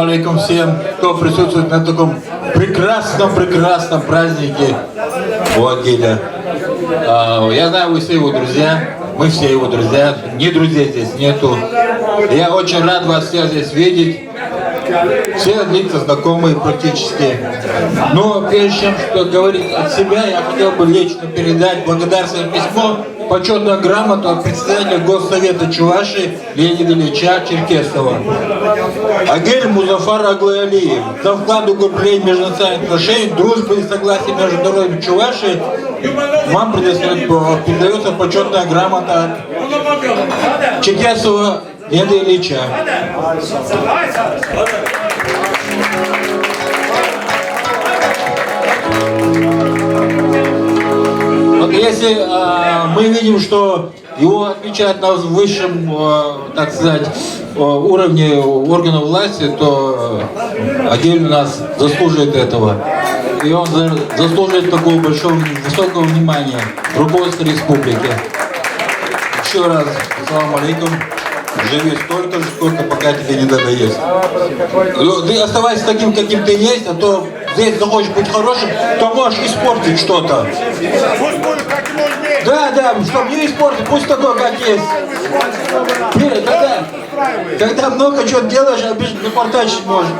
алейкум всем, кто присутствует на таком прекрасном празднике у Агиля. Я знаю, вы все его друзья, мы все его друзья, не друзей здесь нету. Я очень рад вас всех здесь видеть. Все лица знакомые практически. Но прежде чем что говорить от себя, я хотел бы лично передать благодарственное письмо, почетную грамоту от председателя Госсовета Чувашии Леонида Ильича Черкесова. Агиль Музафар Аглы Алиев за вклад укрепления межнациональных отношений, дружбы и согласия между народами Чувашии вам передается почетная грамота от Черкесова Леонида Ильича. Вот если мы видим, что его отмечают на высшем, так сказать, уровне органов власти, то Агиль у нас заслуживает этого. И он заслуживает такого большого, высокого внимания руководства республики. Еще раз, салам алейкум. Живи столько же, сколько пока тебе не надоест. Ну, ты оставайся таким, каким ты есть, а то здесь захочешь быть хорошим, то можешь испортить что-то. Да, да, чтобы не испортить, пусть такой, как есть. Когда много чего делаешь, напортачить можно.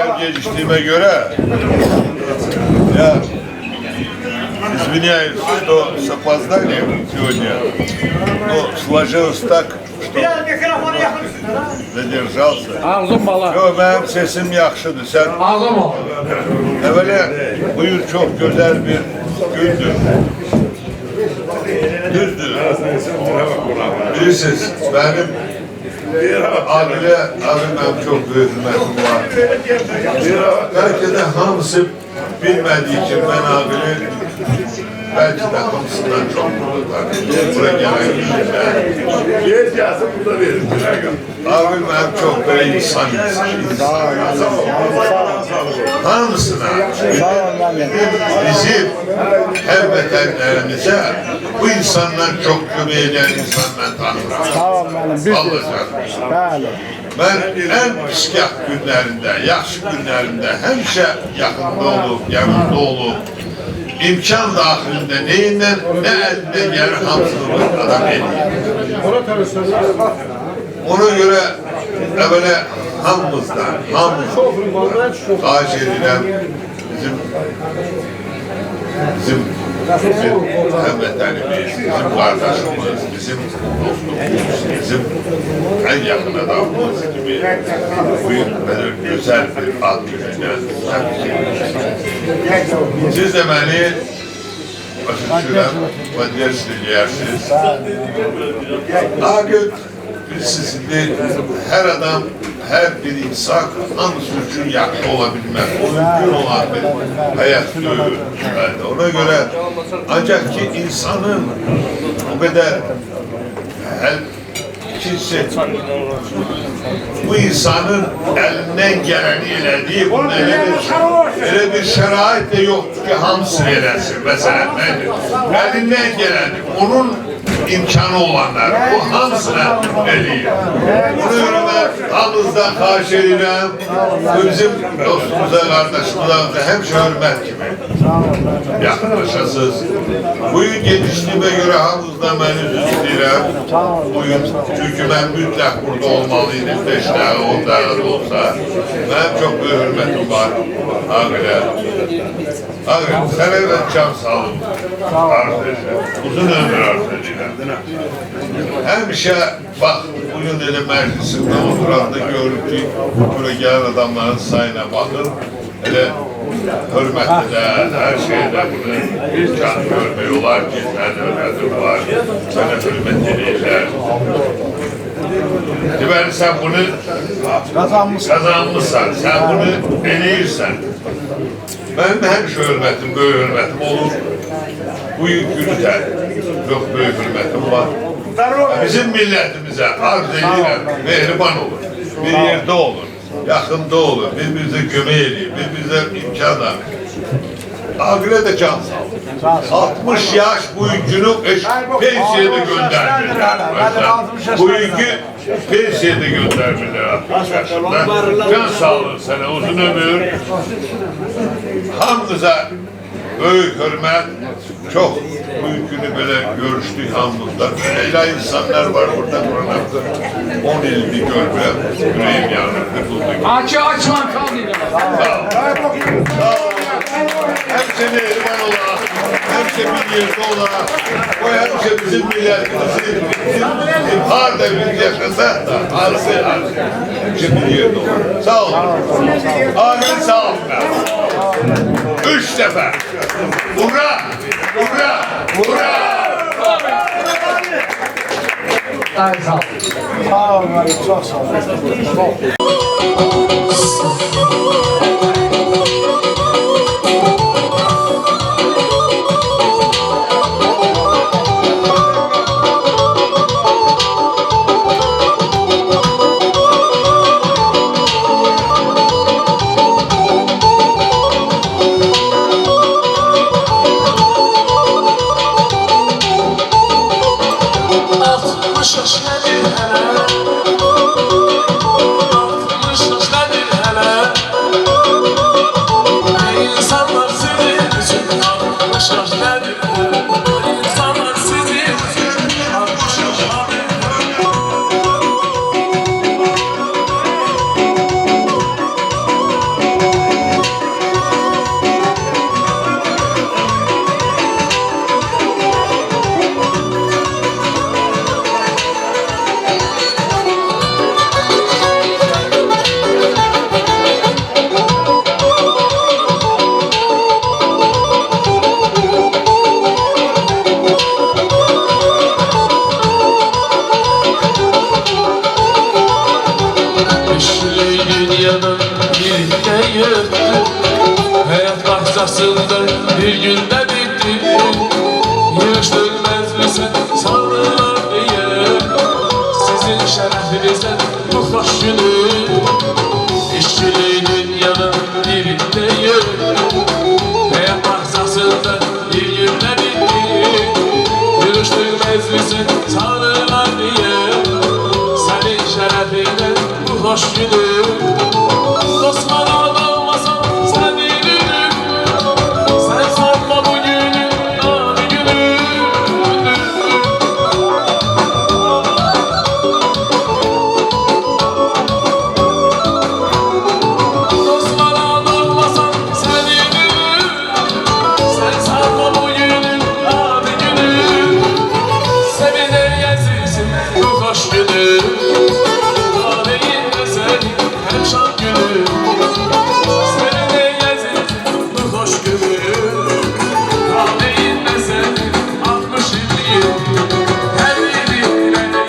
Dəqiqə gecikdiyimə görə я извиняюсь, что с опозданием сегодня, но сложилось так, что задержался. Ağzım bala. Yo, mənim sesim yaxşıdır. Sən Ağzım ol. Əvvələ bu gün çox gözəl bir gündür. Düzdür. Bilirsiniz, mənim Aqilə, abi mənim çox böyük hürmətim var. Bəlkə də hamısı bilmədiyi ki, mən Aqili bəlkə də hamısından çox burada tanıyım. Bura gələn kişilər. Aqil mənim çox belə insan. Hamısına, bizim həmvətənlərimizə bu insandan çox kömək edən insan mən tanımıram. Sağ ol müəllim, biz Allah canım. Bəli. Mən ən piskah günlərində, yaxşı günlərində həmişə yaxında olub, yanında olub, imkan daxilində neyindən, nə əlindən gəlir hamısını adam eləyir. Ona görə əvvələ hamımızdan, hamımızdan xahiş edirəm bizim həmvətənimiz, bizim qardaşımız, bizim dostumuz, bizim ən yaxın adamımız kimi bu belə gözəl bir ad günündən təbrik edirəm. Siz də məni başa düşürəm, vəziyyət eləyərsiniz. Aqil, bilirsiniz, indi hər adam, hər bir insan hamısı üçün yaxşı ola bilməz. O mümkün olan bir həyat deyil. Ona görə ancaq ki, insanın o qədər ikincisi, bu insanın əlindən gələni elədiyi, bunun elə bir şərait də yoxdur ki, hamısını eləsin. Məsələn, əlindən gələni, onun imkanı olanlar, bu hamısına eləyir. Ona görə mən hamınızdan xahiş edirəm, bu bizim dostumuza, qardaşımıza həmişə hörmət kimi yaxınlaşasınız. Bugün gecikdiyimə görə hamınızdan mən üzr istəyirəm. Bugün, çünki mən mütləq burada olmalıydım, 5 dəqiqə, 10 dəqiqə də olsa. Mənim çox böyük hörmətim var Aqilə. Aqil, sənə mən can sağlıq arzu edirəm, uzun ömür arzu edirəm. Həmişə, bax, bugün elə məclisində oturanda görürük ki, bura gələn adamların sayına baxın, elə hörmətli də, hər şeydə bunu imkan görmək olar ki, sənə hörmətin var, sənə hörmət edirlər. Deməli, sən bunu qazanmışsan, sən bunu eləyirsən. Mənim həmişə hörmətim, böyük hörmətim olur. Bu günü də çox böyük hörmətim var. Bizim millətimizə arz edirəm, mehriban olur, bir yerdə olur, yaxında olur, bir-birinizə kömək eləyir, bir-birinizə imkan da. Aqilə də can sağlıq. 60 yaş bugünkünü pensiyaya da göndərmirlər. Bugünkü pensiyaya da göndərmirlər 60 yaşında. Can sağlıq sənə, uzun ömür. Hamınıza böyük hörmət, çox bugünkünü belə görüşdük hamımızdan. Elə insanlar var burada, buranın 10 ildir görmürəm, ürəyim yanır, qırıldı. Aki açman kal deyirəm. Sağ ol. Sağ ol. Həmişə mehriban ola, həmişə bir yerdə ola. O həmişə bizim millətimizin, bizim harda biz yaşasaq da, arzu, həmişə bir yerdə ola. Sağ olun. Amin, sağ olun. 3 dəfə. Ura! Ura! Ura! Ay, sağ ol. Sağ olun, çox sağ olun. Altmış yaş nedir hele? 60 yaş nedir? İşçilik dünyanın yerinde yoktu. Hayat bahçesinde bir günde bitti. Yığışdık meclisə salırlar diye. Sizin şərəfinizə bu xoş günü. İşçilik dünyanın yerinde yoktu. Hayat bahçesinde bir günde bitti. Yığışdık meclisə salırlar diye. Senin şərəfinə bu xoş günü. Dostlara dalmasan sen bilirim. Sen sanma bugünün adı günü. Dostlara dalmasan sen bilirim. Sen sanma bugünün adı günü. Sevinir əzizim bu xoş günü. Taleyinle senin hem şan günü. Seninle əzizim bu xoş günü. Taleyinle senin 60 illiğin. Her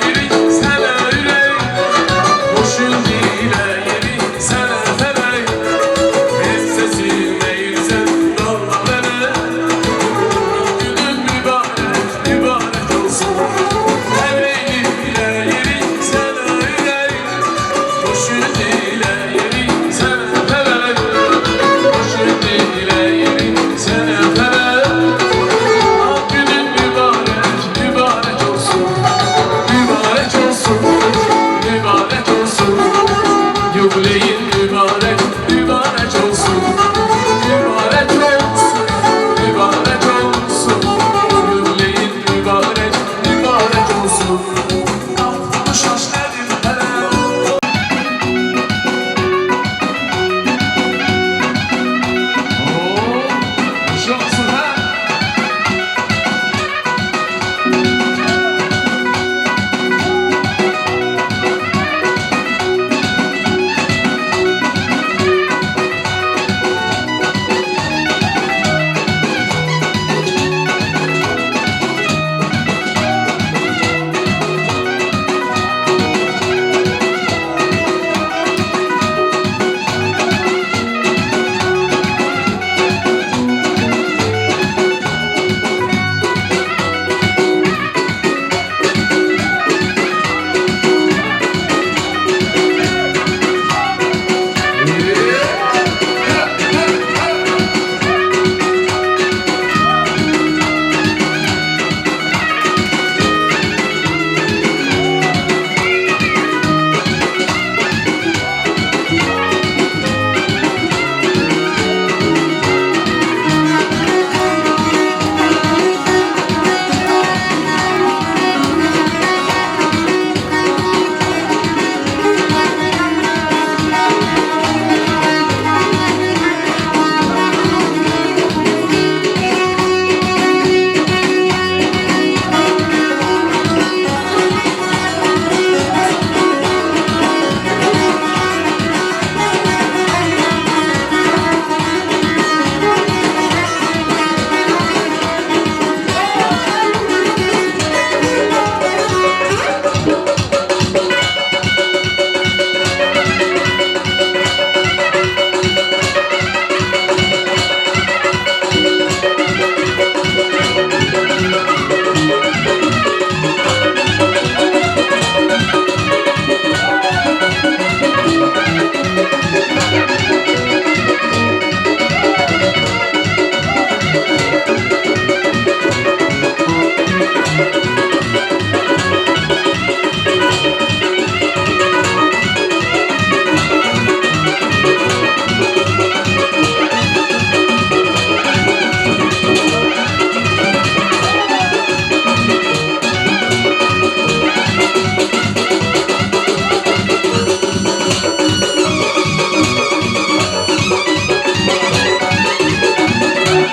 biri sənə ürək. Hoşun diləyirik sənə fələk. Heç seçilməyirsən dalla mənə. Günün mübarək, mübarək olsun. Təbrik diləyirik sənə ürək. Hoşun diləyirik sənə fələk. Hoşun diləyirik sənə fələk. Günün mübarək, mübarək olsun. Mübarək olsun, mübarək olsun. Yubileyin mübarək, mübarək olsun. Mübarək olsun, mübarək olsun. Yubileyin mübarək, mübarək olsun. 60 yaş nədir hələ? Olsun ha?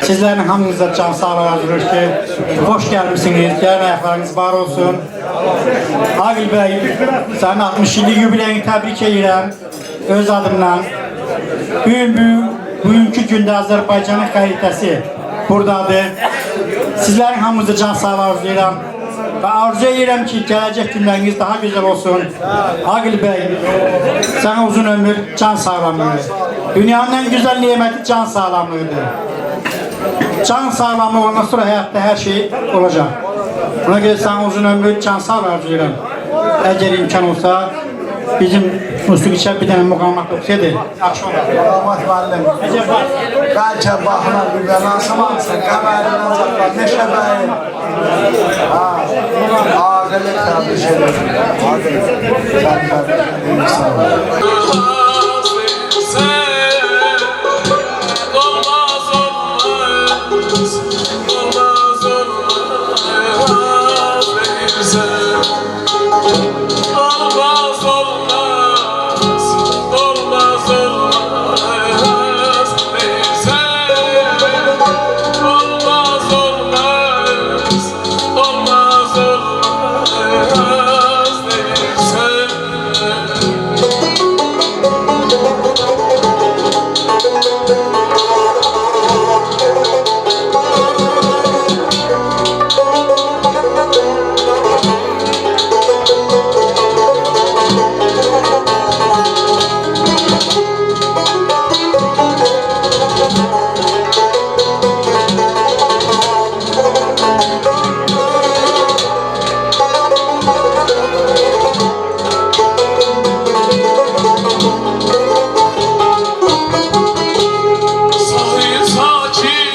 Sizlərin hamınıza can sağlığı arzulayır ki, xoş gəlmişsiniz, gəlin ayaqlarınız var olsun. Aqil bəy, sənin 60 illik yubileyini təbrik edirəm öz adımdan. Bugünkü gündə Azərbaycanın xəritəsi buradadır. Sizlərin hamınıza can sağlığı arzulayıram. Və arzu edirəm ki, gələcək günləriniz daha gözəl olsun. Aqil bəy, sənə uzun ömür, can sağlamlığı. Dünyanın ən gözəl neməti can sağlamlığıdır. Can sağlamlığı ondan sonra həyatda hər şey olacaq. Buna görə sənə uzun ömür, can sağlığı arzu edirəm. Əgər imkan olsa, bizim musiqiçə bir dənə muğamat oxusaydı, yaxşı olar. Muğamat müəllim, bəlkə baxına bir bəlansamansın, qəmərindən çatlar, neşə bəyi. Ha, Aqili təbrik edirəm. Aqil, sən təbrik edirəm. Olmaz olmaz, olmaz olmaz deyirsən. Olmaz olmaz, olmaz olmaz deyirsən. Olmaz olmaz, olmaz olmaz deyirsən. Sahil sakin,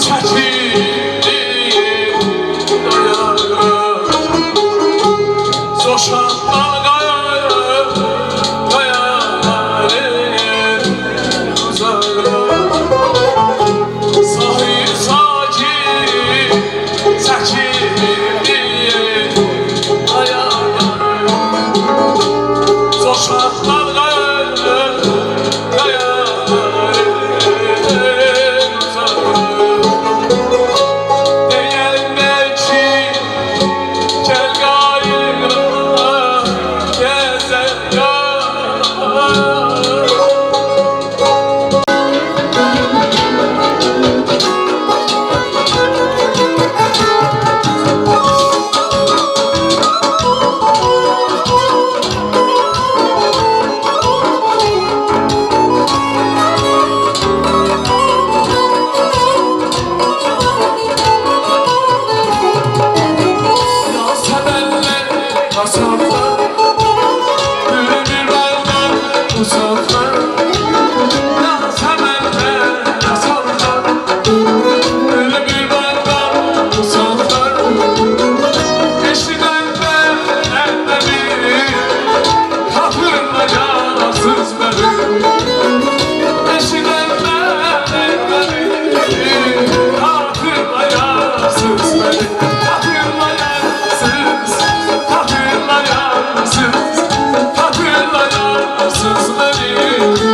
çəkildi dayanır. Coşan dalgalar, qayaların uzaqlar. Sahil sakin, çəkildi dayanır. Coşan dalgalar, qayaların uzaqlar. Deyənlər ki, gəl qayıqla gəzər yar. Yasəmənlər qaçarlar, bürünür məndən uzaqlar. Yasəmənlər qaçarlar, bürünür məndən uzaqlar. Eşidən mən hatırlayasız məni. Eşidən mən hatırlayasız məni. Hatırlayasız, hatırlayasız, hatırlayasız məni.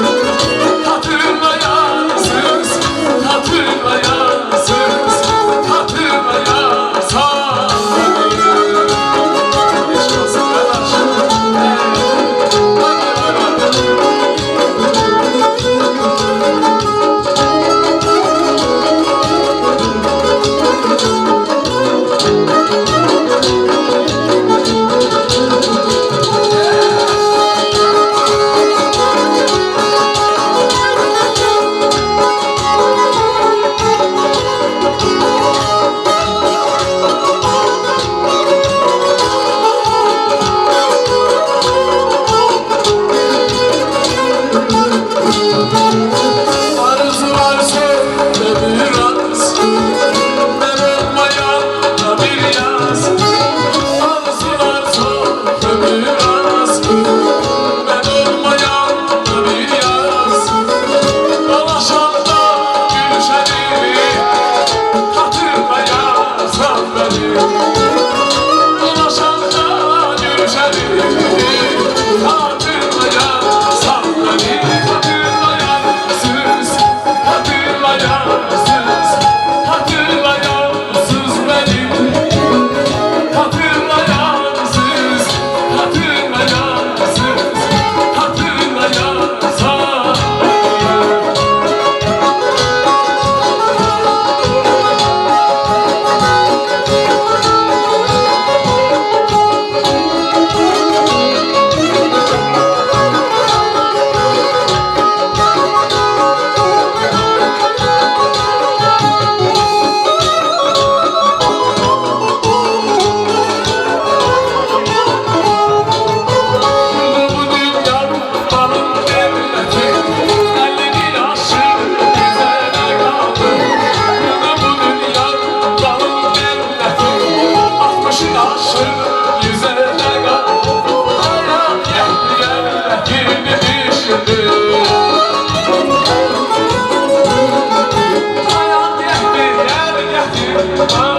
Thank you.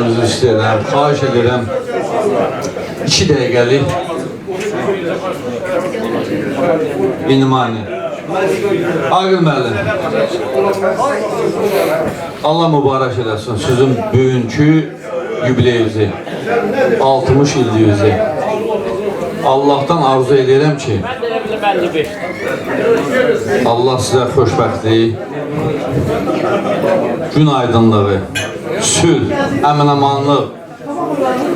Müəllim üzr istəyirəm, xahiş edirəm 2 dəqiqəlik vнимание. Aqil müəllim, Allah mübarək eləsin sizin bugünkü yubileyinizi, 60 illiyinizi. Allahdan arzu edirəm ki, Allah sizə xoşbəxtlik, gün aydınlığı, sülh, əmin-amanlıq,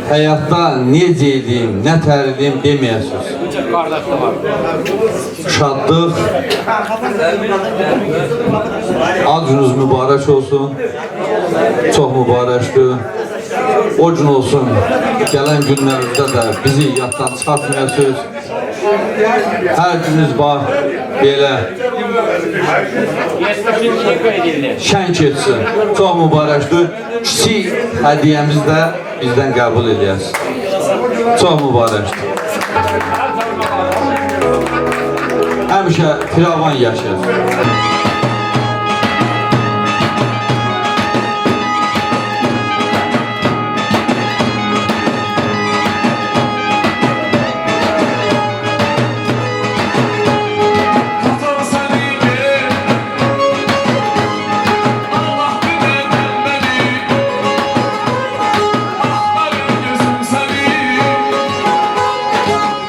həyatda necə edeyim, nə tər edeyim deməyəsiniz. Şadlıq, ad gününüz mübarək olsun, çox mübarəkdir. O gün olsun, gələn günlərimizdə də bizi yaddan çıxartmayasınız. Hər gününüz var, belə şən keçsin. Çox mübarəkdir. Kiçik hədiyyəmiz də bizdən qəbul eləyəsiniz. Çox mübarəkdir. Həmişə firavan yaşayasınız.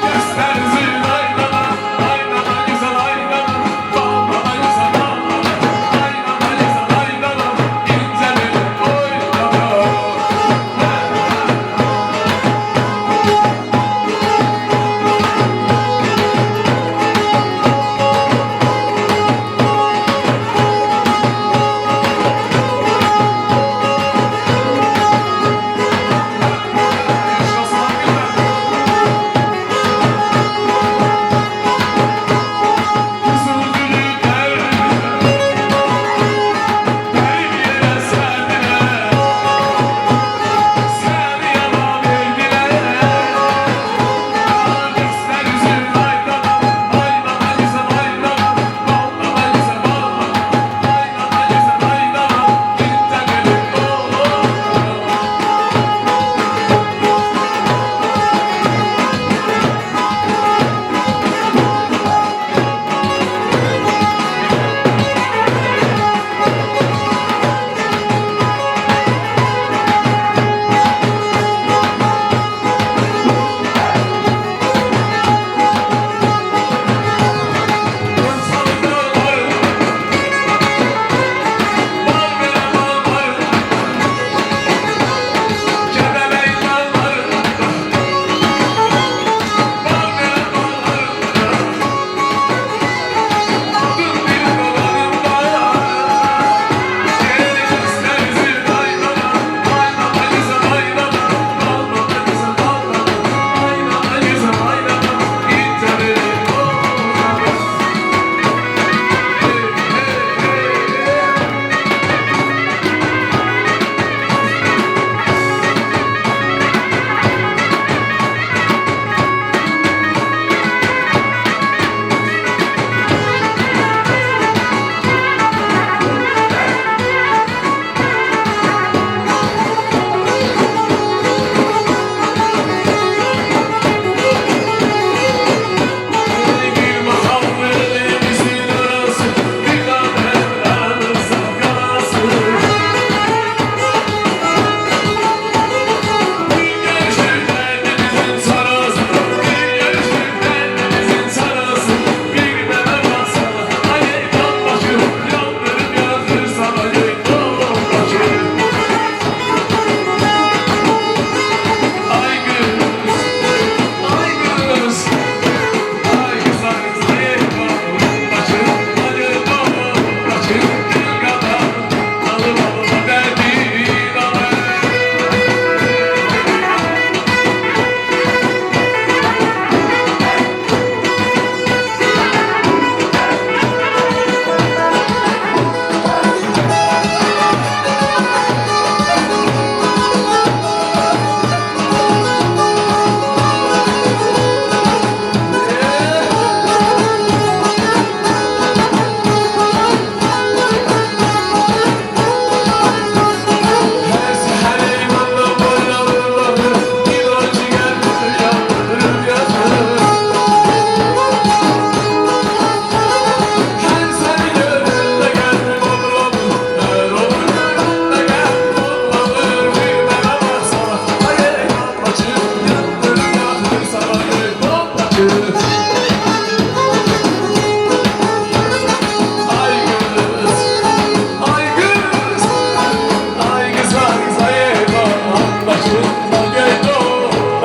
Göster yüzün aynana, aynana güzel aynana, bal bana güzel.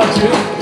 Oradakı